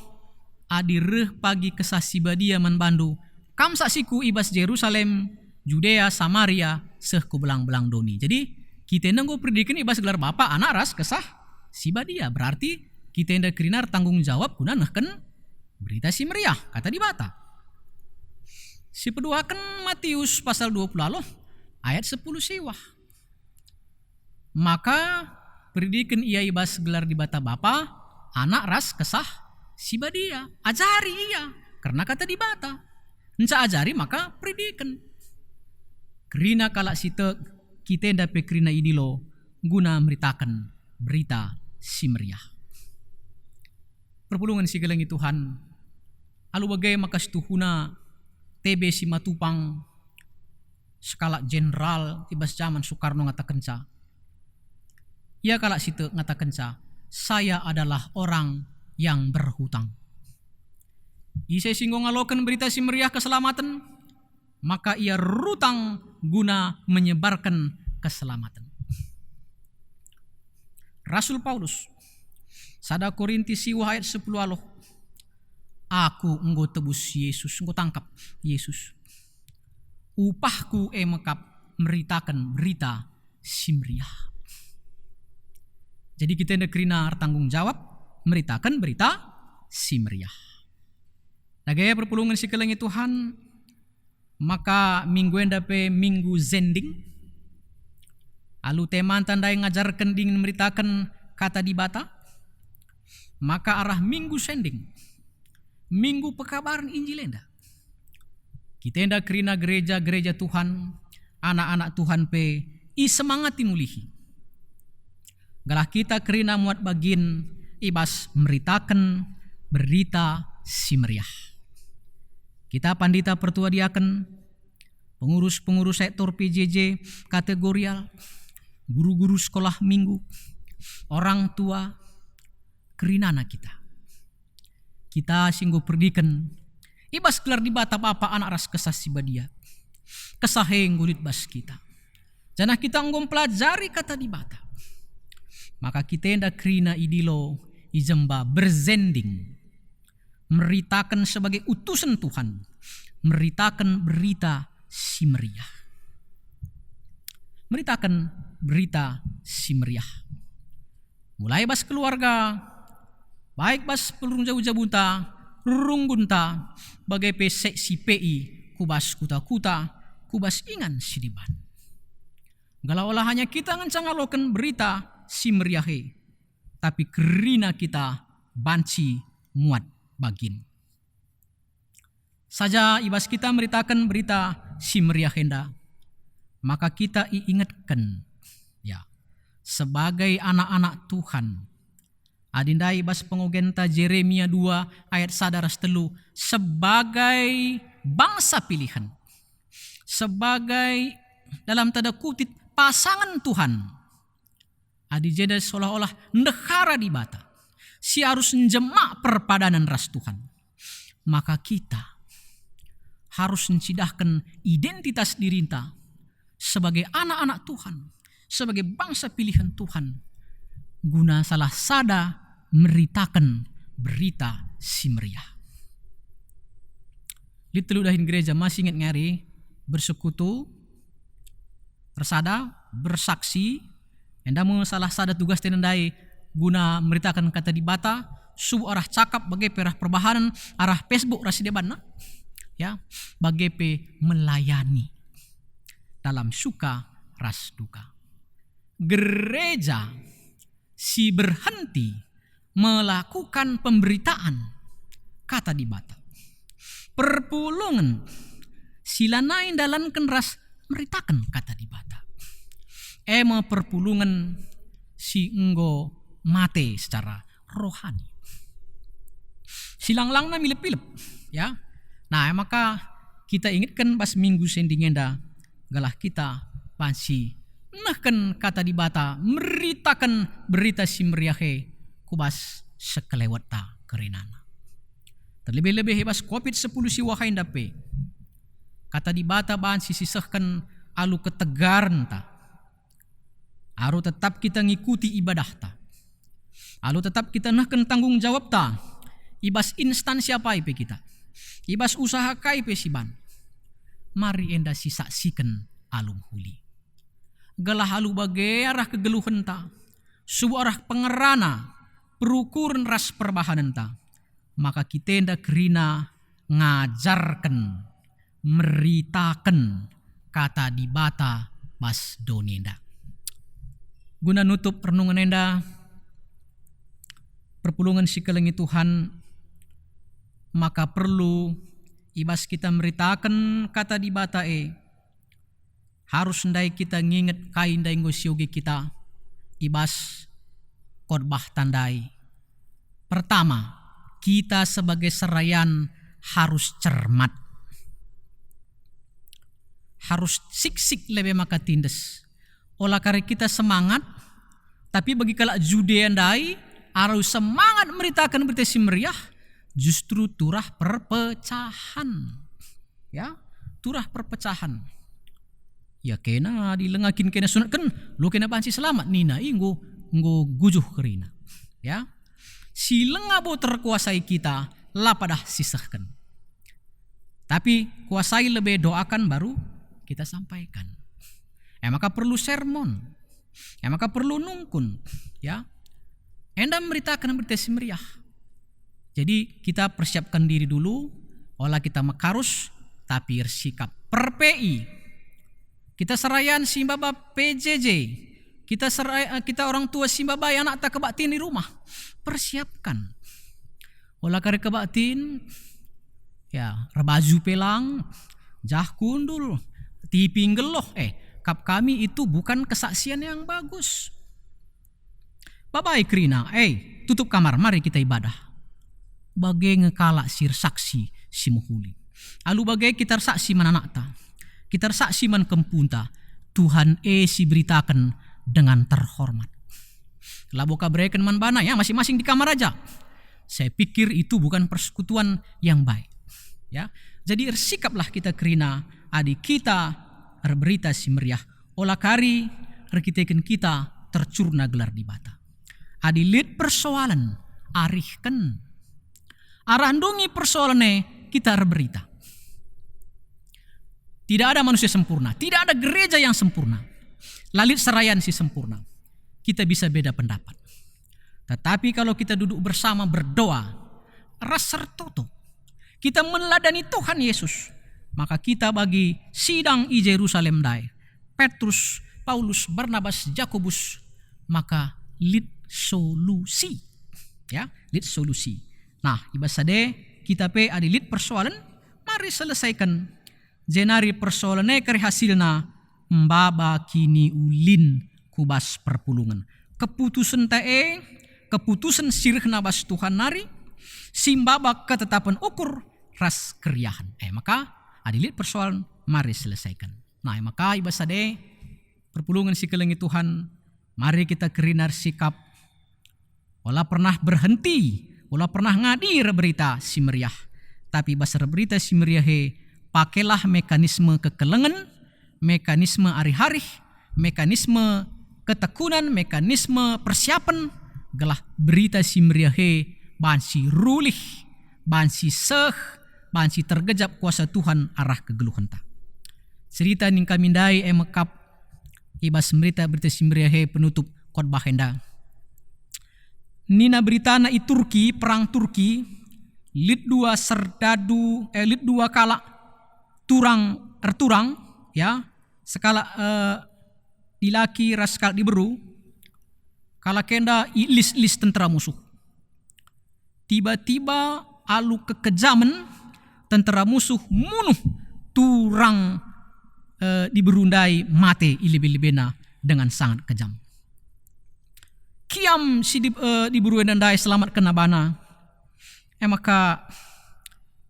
"Adi reh pagi Kesah Si Badia man bandu, kam saksiku i bas Jerusalem, Judea, Samaria, seh ku belang-belang doni." Jadi, kita enda enggo peridiken i bas gelar Bapa, Anak, ras Kesah Si Badia. Berarti kita enda kerina ertanggung jawab guna nehken Berita Si Meriah, Kata Dibata. Sipeduaken Matius pasal dua puluh aloh ayat sepuluh siwah. Maka peridiken ia i bas gelar Dibata Bapa, Anak ras Kesah Si Badia. Ajari ia kerna Kata Dibata. Enca ajari maka peridiken. Kerina kalak si tek, kita enda pe kerina idilo guna meritaken Berita Si Meriah. Perpulungen si kelengi Tuhan, alu bage maka situhuna T B Simatupang, sekalak jenderal i bas jaman Soekarno ngatakenca, ia kalak si tek ngatakenca, "Saya adalah orang yang berhutang." Ise si enggo ngaloken Berita Si Meriah keselamaten, maka ia rutang guna menyebarken keselamaten. Rasul Paulus, sada Korinti siwah ayat sepuluh aloh, Aku enggo tebus Yesus, enggo tangkap Yesus. Upahku e mekap meritaken Berita Si Meriah. Jadi kita enda kerina ertanggung jawab meritaken Berita Si Meriah. Dage perpulungen si kelengi Tuhan, maka minggu enda pe minggu Sending. Alu temanta ndai ngajarken dingen meritaken Kata Dibata, maka arah minggu Sending, minggu pekabaren Injil enda, kita enda kerina gereja-gereja Tuhan, anak-anak Tuhan pe isemangati mulihi. Gelah kita kerina muat bagin i bas meritaken Berita Si Meriah. Kita pandita pertua diaken, pengurus-pengurus sektor P J J kategorial, guru-guru sekolah minggu, orang tua, kerinana kita. Kita si enggo perdiken i bas gelar Dibata Bapa, Anak ras Kesah Si Badia. Kesah e enggo lit bas kita. Janah kita enggo mpelajari Kata Dibata. Maka kita enda kerina idilo, i jemba, bersending. Meritaken sebagai utusen Tuhan. Meritaken Berita Si Meriah. Meritaken Berita Si Meriah. Mulai bas keluarga, baik bas pelurung jabu-jabunta, runggunta, bage pe seksi P I, ku bas kuta-kuta, ku bas ingan si deban. Gelah ola hanya kita ngenca ngaloken Berita Si Meriah e, tapi kerina kita banci muat bagin. Saja i bas kita meritaken Berita Si Meriah enda, maka kita iingetken, ya, sebagai anak-anak Tuhan. Adi ndai i bas pengogenta Jeremia dua ayat sada ras telu, sebagai bangsa pilihan, sebagai, dalam tanda kutip, pasangen Tuhan. Adi jenda seolah-olah ndehara Dibata, si arus njemak perpadanen ras Tuhan, maka kita arus ncidahken identitas dirinta sebagai anak-anak Tuhan, sebagai bangsa pilihan Tuhan, guna salah sada meritaken Berita Si Meriah. Lit telu dahin gereja masih inget ngari bersekutu, ersada, bersaksi, enda me salah sada tugas tenda ndai guna meritaken Kata Dibata, subuk arah cakap, bage pe arah perbahanen, arah Facebook ras si debanna, ya, bage pe melayani dalam suka ras duka. Gereja si berhenti melakukan pemberitaan Kata Dibata. Perpulungen si lanai ndalanken ras meritaken Kata Dibata. E me perpulungen si enggo mate secara rohani. Silang-langna milep-milep, ya. Nah, e maka kita ingetken bas minggu sending enda, gelah kita banci nehken Kata Dibata, meritaken Berita Si Meriah e ku bas sekelewetta kerinana. Terlebih-lebih i bas covid sepuluh si wahai enda pe, Kata Dibata banci sisehken alu ketegarenta, alu tetap kita ngikuti ibadahta, alu tetap kita nehken tanggung jawabta i bas instansi apai pe kita, i bas usaha kai pe siban. Mari enda sisaksiken alu mehuli. Gelah alu bage arah kegeluhenta, subuk arah pengerana, perukuren ras perbahanenta, maka kita enda kerina ngajarken, meritaken Kata Dibata bas doni enda. Guna nutup renungen enda, perpulungen si kelengi Tuhan, maka perlu i bas kita meritaken Kata Dibata e, arus ndai kita nginget kai ndai enggo sioge kita i bas khotbahta ndai. Pertama, kita sebagai serayan arus cermat, arus siksik lebe maka tindes. Ola kari kita semangat, tapi bagi kalak Judea ndai, alu semangat meritaken Berita Si Meriah, justru turah perpecahan. Ya, turah perpecahan. Ya, kena adi langa kin kena sunatken, lo kena banci selamat nina, i enggo, enggo gujuh kerina. Ya. Si langa bo terkuasai kita, la padah sisehken. Tapi kuasai lebe doakan baru kita sampaikan. E maka perlu sermon. E maka perlu nungkun, ya. Enda meritaken Berita Si Meriah. Jadi kita persiapkan diri dulu, ola kita mekarus, tapi ersikap. Perpei. Kita serayan si maba P J J. Kita serai-, eh, kita orang tua si maba anakta kebaktin di rumah. Persiapkan. Ola kari kebaktin, ya, erbaju pe lang, jah kundul, tipi nggeluh, eh, kap kami itu bukan kesaksian yang bagus. Babai kerina, eh, tutup kamar, mari kita ibadah. Bage nge kalak si ersaksi si mehuli. Alu bage kita ersaksi man anakta, kita ersaksi man kempunta, Tuhan e si beritaken dengan terhormat. Labo ka bereken man bana, ya, masing-masing di kamar aja. Saya pikir itu bukan persekutuan yang baik. Ya, jadi ersikaplah kita kerina adi kita erberita si meriah, ola kari erkiteken kita tercurna gelar Dibata. Adi lit persoalen, arihken. Arah ndungi persoalen e kita erberita. Tidak ada manusia sempurna, tidak ada gereja yang sempurna. La lit serayan si sempurna. Kita bisa beda pendapat. Tetapi kalau kita duduk bersama berdoa, ras sertoto, kita meneladani Tuhan Yesus, maka kita bagi sidang i Jerusalem ndai, Petrus, Paulus, Barnabas, Jakobus, maka lit solusi. Ya, lit solusi. Nah, i bas ade kita pe adi lit persoalen, mari selesaiken. Jenari persoalen e kari hasilna, maba kiniulin ku bas perpulungen. Keputusenta e, keputusen si rehna bas Tuhan nari, si maba ketetapen ukur ras keriahen. E maka, adi lit persoalen, mari selesaiken. Nah, e maka i bas ade, perpulungen si kelengi Tuhan, mari kita kerina ersikap. Ola pernah berhenti, ola pernah ngadi erberita si meriah. Tapi bas erberita si meriah e, pakelah mekanisme kekelengen, mekanisme arih-arih, mekanisme ketekunen, mekanisme persiapen, gelah berita si meriah e banci rulih, banci seh, banci tergejap kuasa Tuhan arah kegeluhenta. Cerita ning kami ndai e mekap i bas berita-berita si meriah e penutup khotbah enda. Nina beritana i Turki, perang Turki, lit dua serdadu, eh, lit dua kalak turang erturang, ya, sekalak, eh, dilaki ras sekalak diberu, kalak enda i lis-lis tentera musuh. Tiba-tiba alu kekejamen tentera musuh munuh turang, eh, diberu ndai mate i lebe-lebena dengan sangat kejam. Kiam si di, eh, diberu enda ndai selamatkenna bana. E maka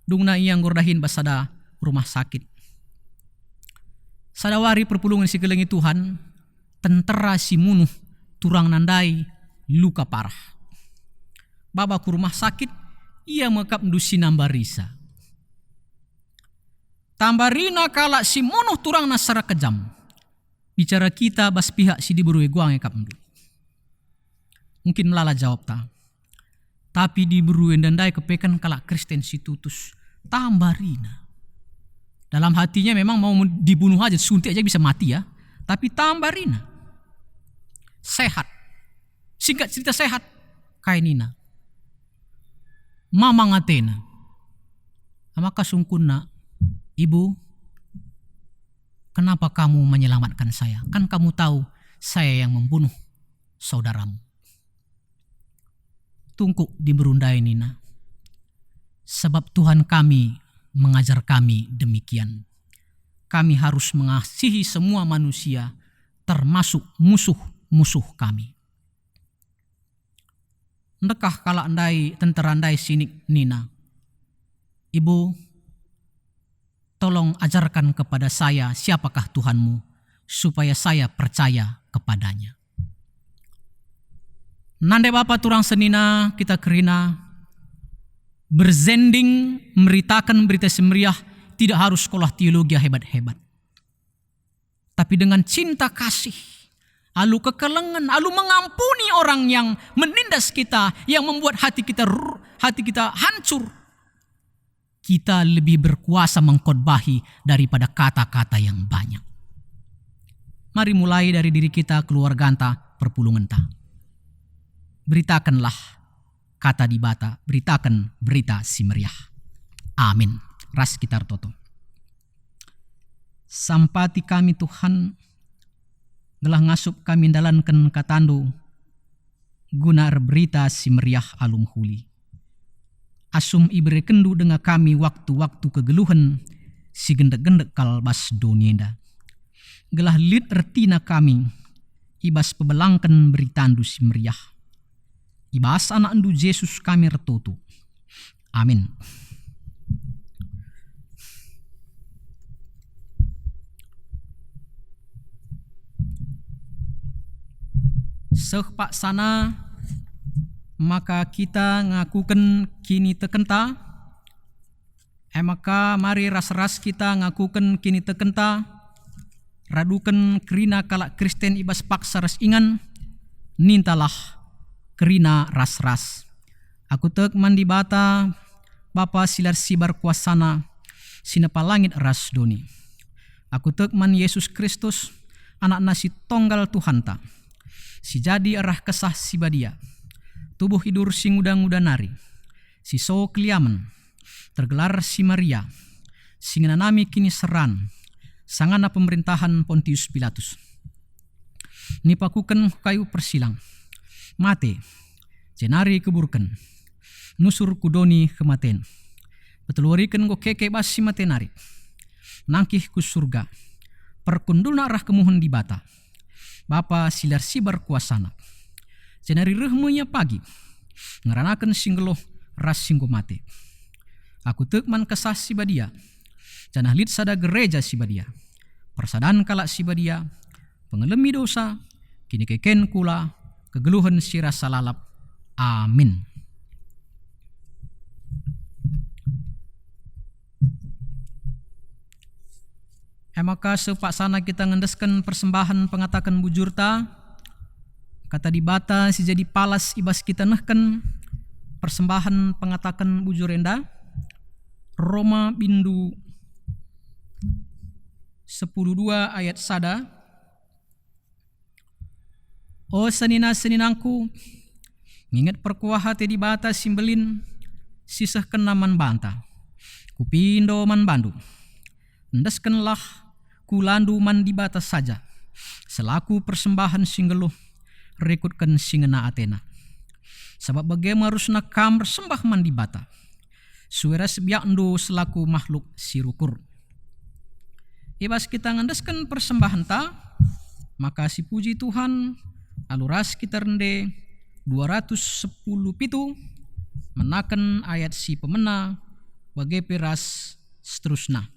dungna ia enggo erdahin bas sada rumah sakit. Sada wari perpulungen si kelengi Tuhan, tentera si munuh turangna ndai luka parah. Baba ku rumah sakit, ia mekap ndu si nambarisa. Tambarina kalak si munuh turangna secara kejam. Bicara kita bas pihak si diberu e guang e kap ndu. Mungkin melala jawabta. Tapi diberu enda ndai kepeken kalak Kristen si tutus. Tambarina. Dalam hatinya memang mau dibunuh aja, suntik aja bisa mati ya. Tapi tambarina. Sehat. Singkat cerita sehat. Kai nina. Mamang atena. Maka sungkunna, "Ibu, kenapa kamu menyelamatkan saya? Kan kamu tahu saya yang membunuh saudaramu." Tungkuk diberu ndai nina, "Sebab Tuhan kami mengajar kami demikian. Kami harus mengasihi semua manusia, termasuk musuh-musuh kami." Ndekah kalak ndai, tentera ndai sinik nina, "Ibu, tolong ajarkan kepada saya siapakah Tuhanmu, supaya saya percaya kepada-Nya." Nande bapa turang senina kita kerina, berzending meritaken Berita Si Meriah tidak harus sekolah teologi hebat-hebat. Tapi dengan cinta kasih, alu kekelengen, alu mengampuni orang yang menindas kita, yang membuat hati kita ru-, hati kita hancur, kita lebih berkuasa mengkhotbahi daripada kata-kata yang banyak. Mari mulai dari diri kita, keluarganta, perpulungenta. Beritakenlah kata Dibata, beritaken Berita Si Meriah. Amin. Ras kita ertoto. Sampati kami, Tuhan, gelah ngasup kami ndalanken kataNdu guna erberita si meriah alu mehuli. Asum iberekenndu denga kami waktu-waktu kegeluhen si gendek-gendek kal bas doni enda, gelah lit ertina kami i bas pebelangken beritandu si meriah. I bas anakndu Jesus kami ertoto. Amin. Seh paksana maka kita ngakuken kinitekenta, e maka mari ras-ras kita ngakuken kinitekenta, raduken kerina kalak Kristen i bas paksa ras ingan, nintalah kerina ras-ras. Aku tek man Dibata, Bapa si la ersibar kuasaNa, si nepa langit ras doni. Aku tek man Jesus Kristus, AnakNa si tonggal Tuhanta, si jadi arah Kesah Si Badia, tubuh idur si nguda-nguda nari, si so keliamen, tergelar si Maria, si ngenanami kiniseran, sangana pemerintahan Pontius Pilatus. Nipakuken ku kayu persilang, mate, jenari ikuburken, nusur ku doni kematen. Peteluariken enggo keke bas si mate nari, nangkih ku Surga, perkundulna arah kemuhen Dibata, Bapa si la ersibar kuasaNa. Jenari reh me Ia pagi, ngeranaken si nggeluh ras si enggo mate. Aku tek man Kesah Si Badia, janah lit sada Gereja Si Badia, persadan kalak si badia, pengelemi dosa, kinikeken kula, kegeluhen si rasa lalap. Amin. E maka seh paksana kita ngendesken persembahen pengataken bujurta, Kata Dibata si jadi palas i bas kita nehken persembahen pengataken bujur enda, Roma bindu sepuluh dua ayat sada. O senina-seninangku, nginget perkuah ate Dibata si mbelin, si sehkenNa man banta. Kupindo man bandu, endeskenlah kulandu man Dibata saja, selaku persembahen si nggeluh, rikutken si ngena ateNa. Sabap bage me arusna kam ersembah man Dibata, sue ras biakndu selaku mahluk si rukur. I bas kita ngendesken persembahenta, maka sipuji Tuhan, alu ras kita rende dua ratus sepuluh pitu, menaken ayat si pemena, bage pe ras seterusna.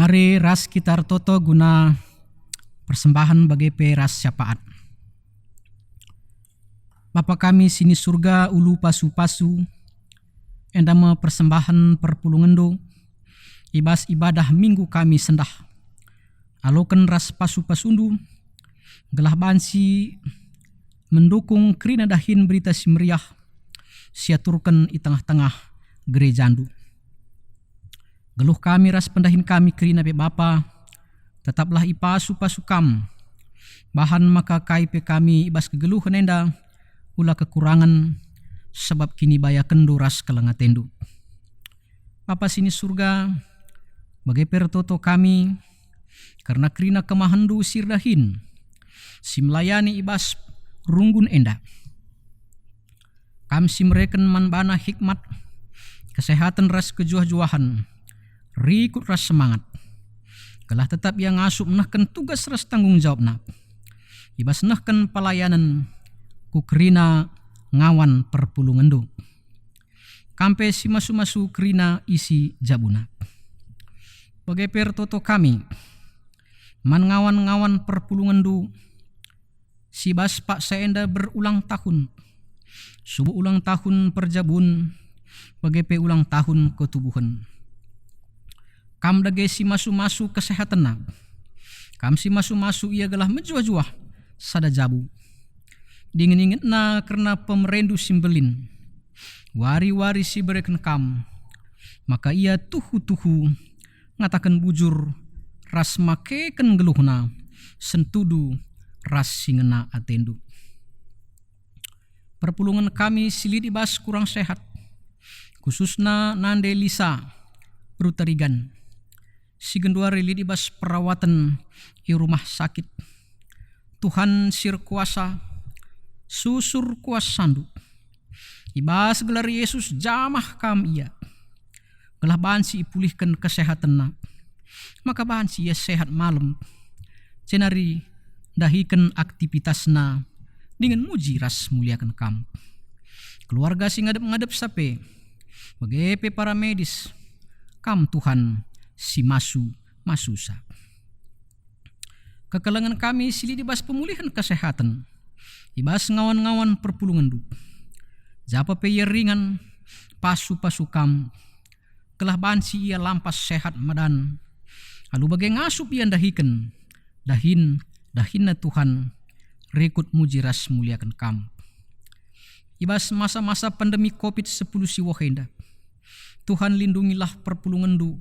Mari ras kita ertoto guna persembahen bage pe ras syafaat. Bapa kami si ni Surga, ulu pasu-pasu, enda me persembahen perpulungenNdu i bas ibadah Minggu kami sendah. Aloken ras pasu-pasuNdu, gelah banci mendukung kerina dahin Berita Si Meriah si aturken i tengah-tengah gerejaNdu. Geluh kami ras pendahin kami kerina pe Bapa, tetaplah ipasu-pasu Kam, bahan maka kai pe kami i bas kegeluhen enda ula kekurangen, sabap kinibayakenNdu ras keleng ateNdu. Bapa si ni Surga, Bage pe ertoto kami kerna kerina kemahenndu si erdahin, si melayani i bas runggun enda. Kam si mereken man bana hikmat, kesehaten ras kejuah-juahen, rikut ras semangat, gelah tetap ia ngasup nehken tugas ras tanggung jawabna, i bas nehken pelayanen ku kerina ngawan perpulungenndu. Kam pe si masu-masu kerina isi jabuna. Bage pe ertoto kami man ngawan-ngawan perpulungenndu si bas paksa enda berulang tahun, subuk ulang tahun perjabun, bage pe ulang tahun ketubuhen. Kam dage si masu-masu kesehatenna. Kam si masu-masu ia gelah mejuah-juah sada jabu. Dingen ingetna kerna pemerendu si mbelin, wari-wari si ibereken kam, maka ia tuhu-tuhu ngataken bujur ras makeken geluhna sentudu ras si ngena atendu. Perpulungen kami si lit i bas kurang sehat, khususna nande Lisa Rutarigan, si genduari lit i bas perawaten i rumah sakit. Tuhan si erkuasa, susur kuasandu. I bas gelar Yesus jamah kam ia, gelah banci ipulihken kesehatenna, maka banci ia sehat malem, jenari ndahiken aktivitasna dingen muji ras muliaken kam. Keluarga si ngadep-ngadepsa pe, bage pe para medis, kam Tuhan si masu-masusa. Kekelengen kami si lit i bas pemulihen kesehaten, i bas ngawan-ngawan perpulungenndu. Japa pe ia ringan, pasu-pasu kam, gelah banci ia lampas sehat medan. Alu bage ngasup ia ndahiken dahin, dahinna Tuhan, rikut muji ras muliaken kam. I bas masa-masa pandemi covid sepuluh si woh enda, Tuhan, lindungilah perpulungenndu,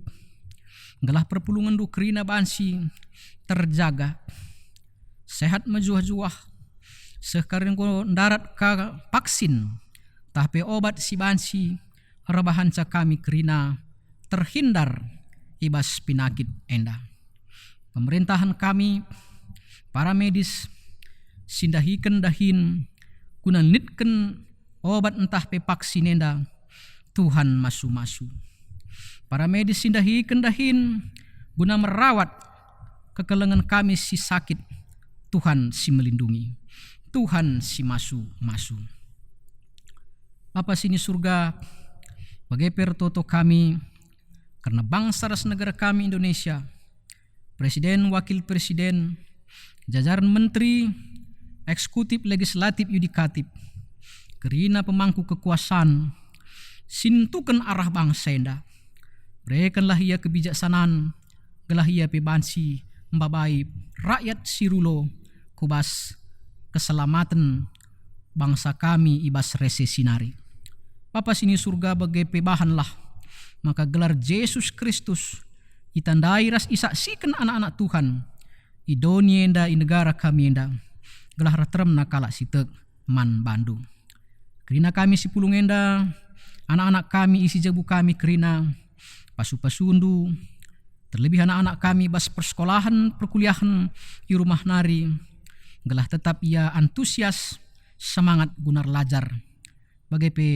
gelah perpulungenndu kerina banci terjaga, sehat mejuah-juah, seh kari enggo ndarat ka vaksin, tah pe obat si banci erbahanca kami kerina terhindar i bas pinakit enda. Pemerentahen kami, para medis, si ndahiken dahin guna nitken obat ntah pe vaksin enda, Tuhan masu-masu. Para medis si ndahiken dahin guna merawat kekelengen kami si sakit, Tuhan si melindungi, Tuhan si masu-masu. Bapa si ni Surga, bage pe ertoto kami kerna bangsa ras negara kami Indonesia, Presiden, Wakil Presiden, jajaran menteri, eksekutif, legislatif, yudikatif, kerina pemangku kekuasaan, si nentuken arah bangsa enda. Berekenlah ia kebijaksanaan, gelah ia pe banci mbabai rakyat si rulo ku bas keselamaten bangsa kami i bas resesi nari. Bapa si ni Surga, bage pe bahanlah maka gelar Jesus Kristus itandai ras isaksiken anak-anak Tuhan i doni enda, i negara kami enda, gelah reh teremna kalak si tek man bandu. Kerina kami si pulung enda, anak-anak kami, isi jabu kami kerina pasu-pasundu, terlebih anak-anak kami bas persekolahen, perkuliahen i rumah nari, gelah tetap ia antusias, semangat guna erlajar. Bage pe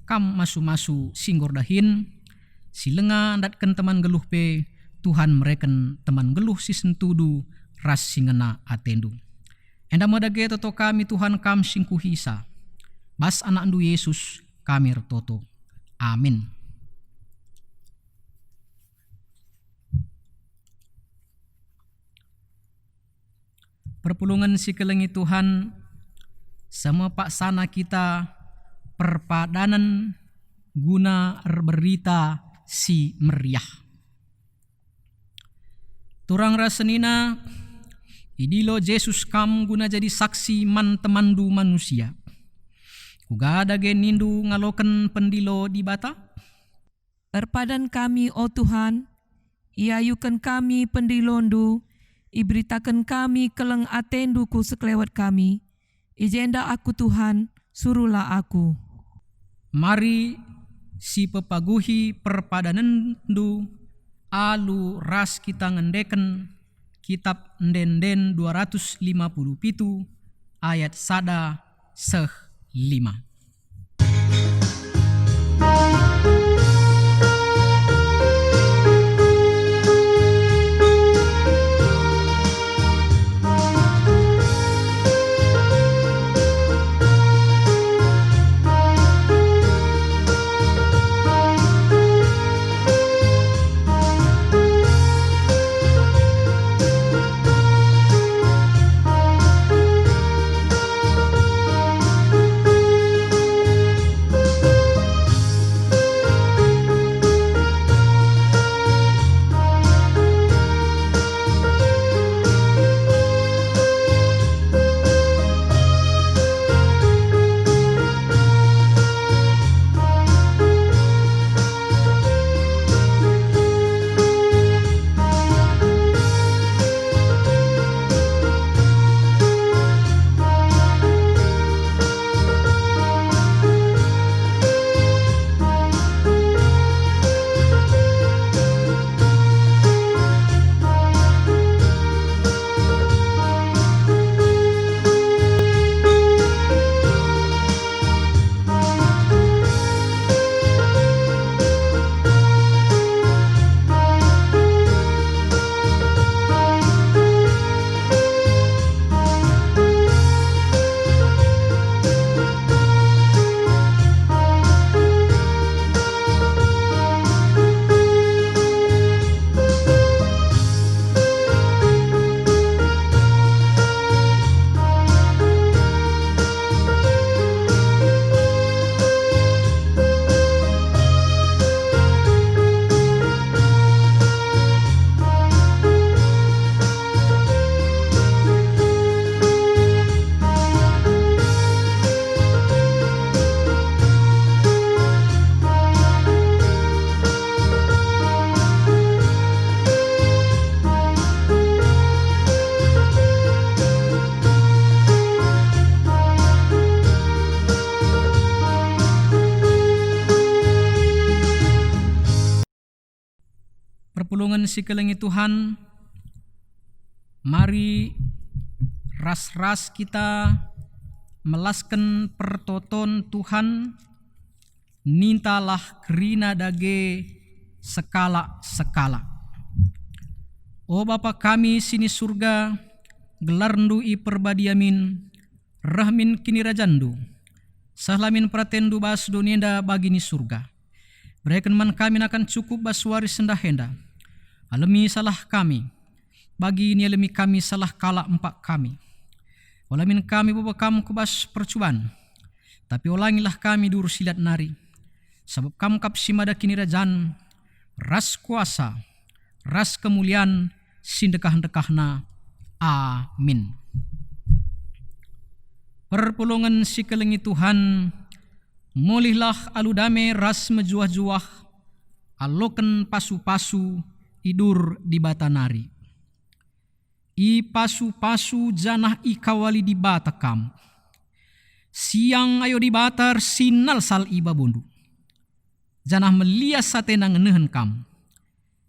kam masu-masu si enggo erdahin, si langa ndatken teman nggeluh pe, Tuhan mereken teman nggeluh si sentudu ras si ngena atendu. Enda me dage toto kami, Tuhan, kam si ngkuhisa. Bas AnakNdu Yesus kami ertoto. Amin. Perpulungen si kelengi Tuhan, semepaksana kita perpadanen guna erberita si meriah. Turang ras senina, idilo Jesus kam guna jadi saksi man temanndu manusia. Kuga dage nindu ngaloken pendilo Dibata? Erpadan kami, o Tuhan, iayuken kami pendilondu, iberitaken kami keleng atendu ku sekelewet kami. I jenda aku, Tuhan, suruhlah aku. Mari sipepaguhi perpadanenndu Alu ras kita ngendeken Kitap Ende-enden dua ratus lima puluh pitu ayat sada seh lima. Perpulungen si kelengi Tuhan, mari ras-ras kita melasken pertoton Tuhan, nintalah kerina dage sekalak-sekalak. O Bapa kami si ni Surga, gelarNdu iperbadia min, reh min kinirajanNdu, seh la min peratenNdu bas doni enda bagi ni Surga. Bereken man kami nakan cukup bas wari sendah enda. Alemi salah kami, bagi nialemi kami salah kalak empak kami. Ola min kami baba Kam ku bas percuban, tapi olangilah kami diurusi lat nari, sabap Kam kap si mada kinirajan, ras kuasa, ras kemulian si ndekah-ndekahna. Amin. Perpulungen si kelengi Tuhan, mulihlah alu dame ras mejuah-juah, aloken pasu-pasu i dur Dibata nari. Ipasu-pasu janah ikawali Dibata kam. Siang ayo Dibata ersinalsal i babondu, janah melias atena ngenehen kam.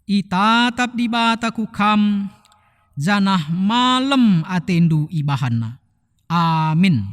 Itatap Dibata ku kam, janah malem atendu ibahanNa. Amin.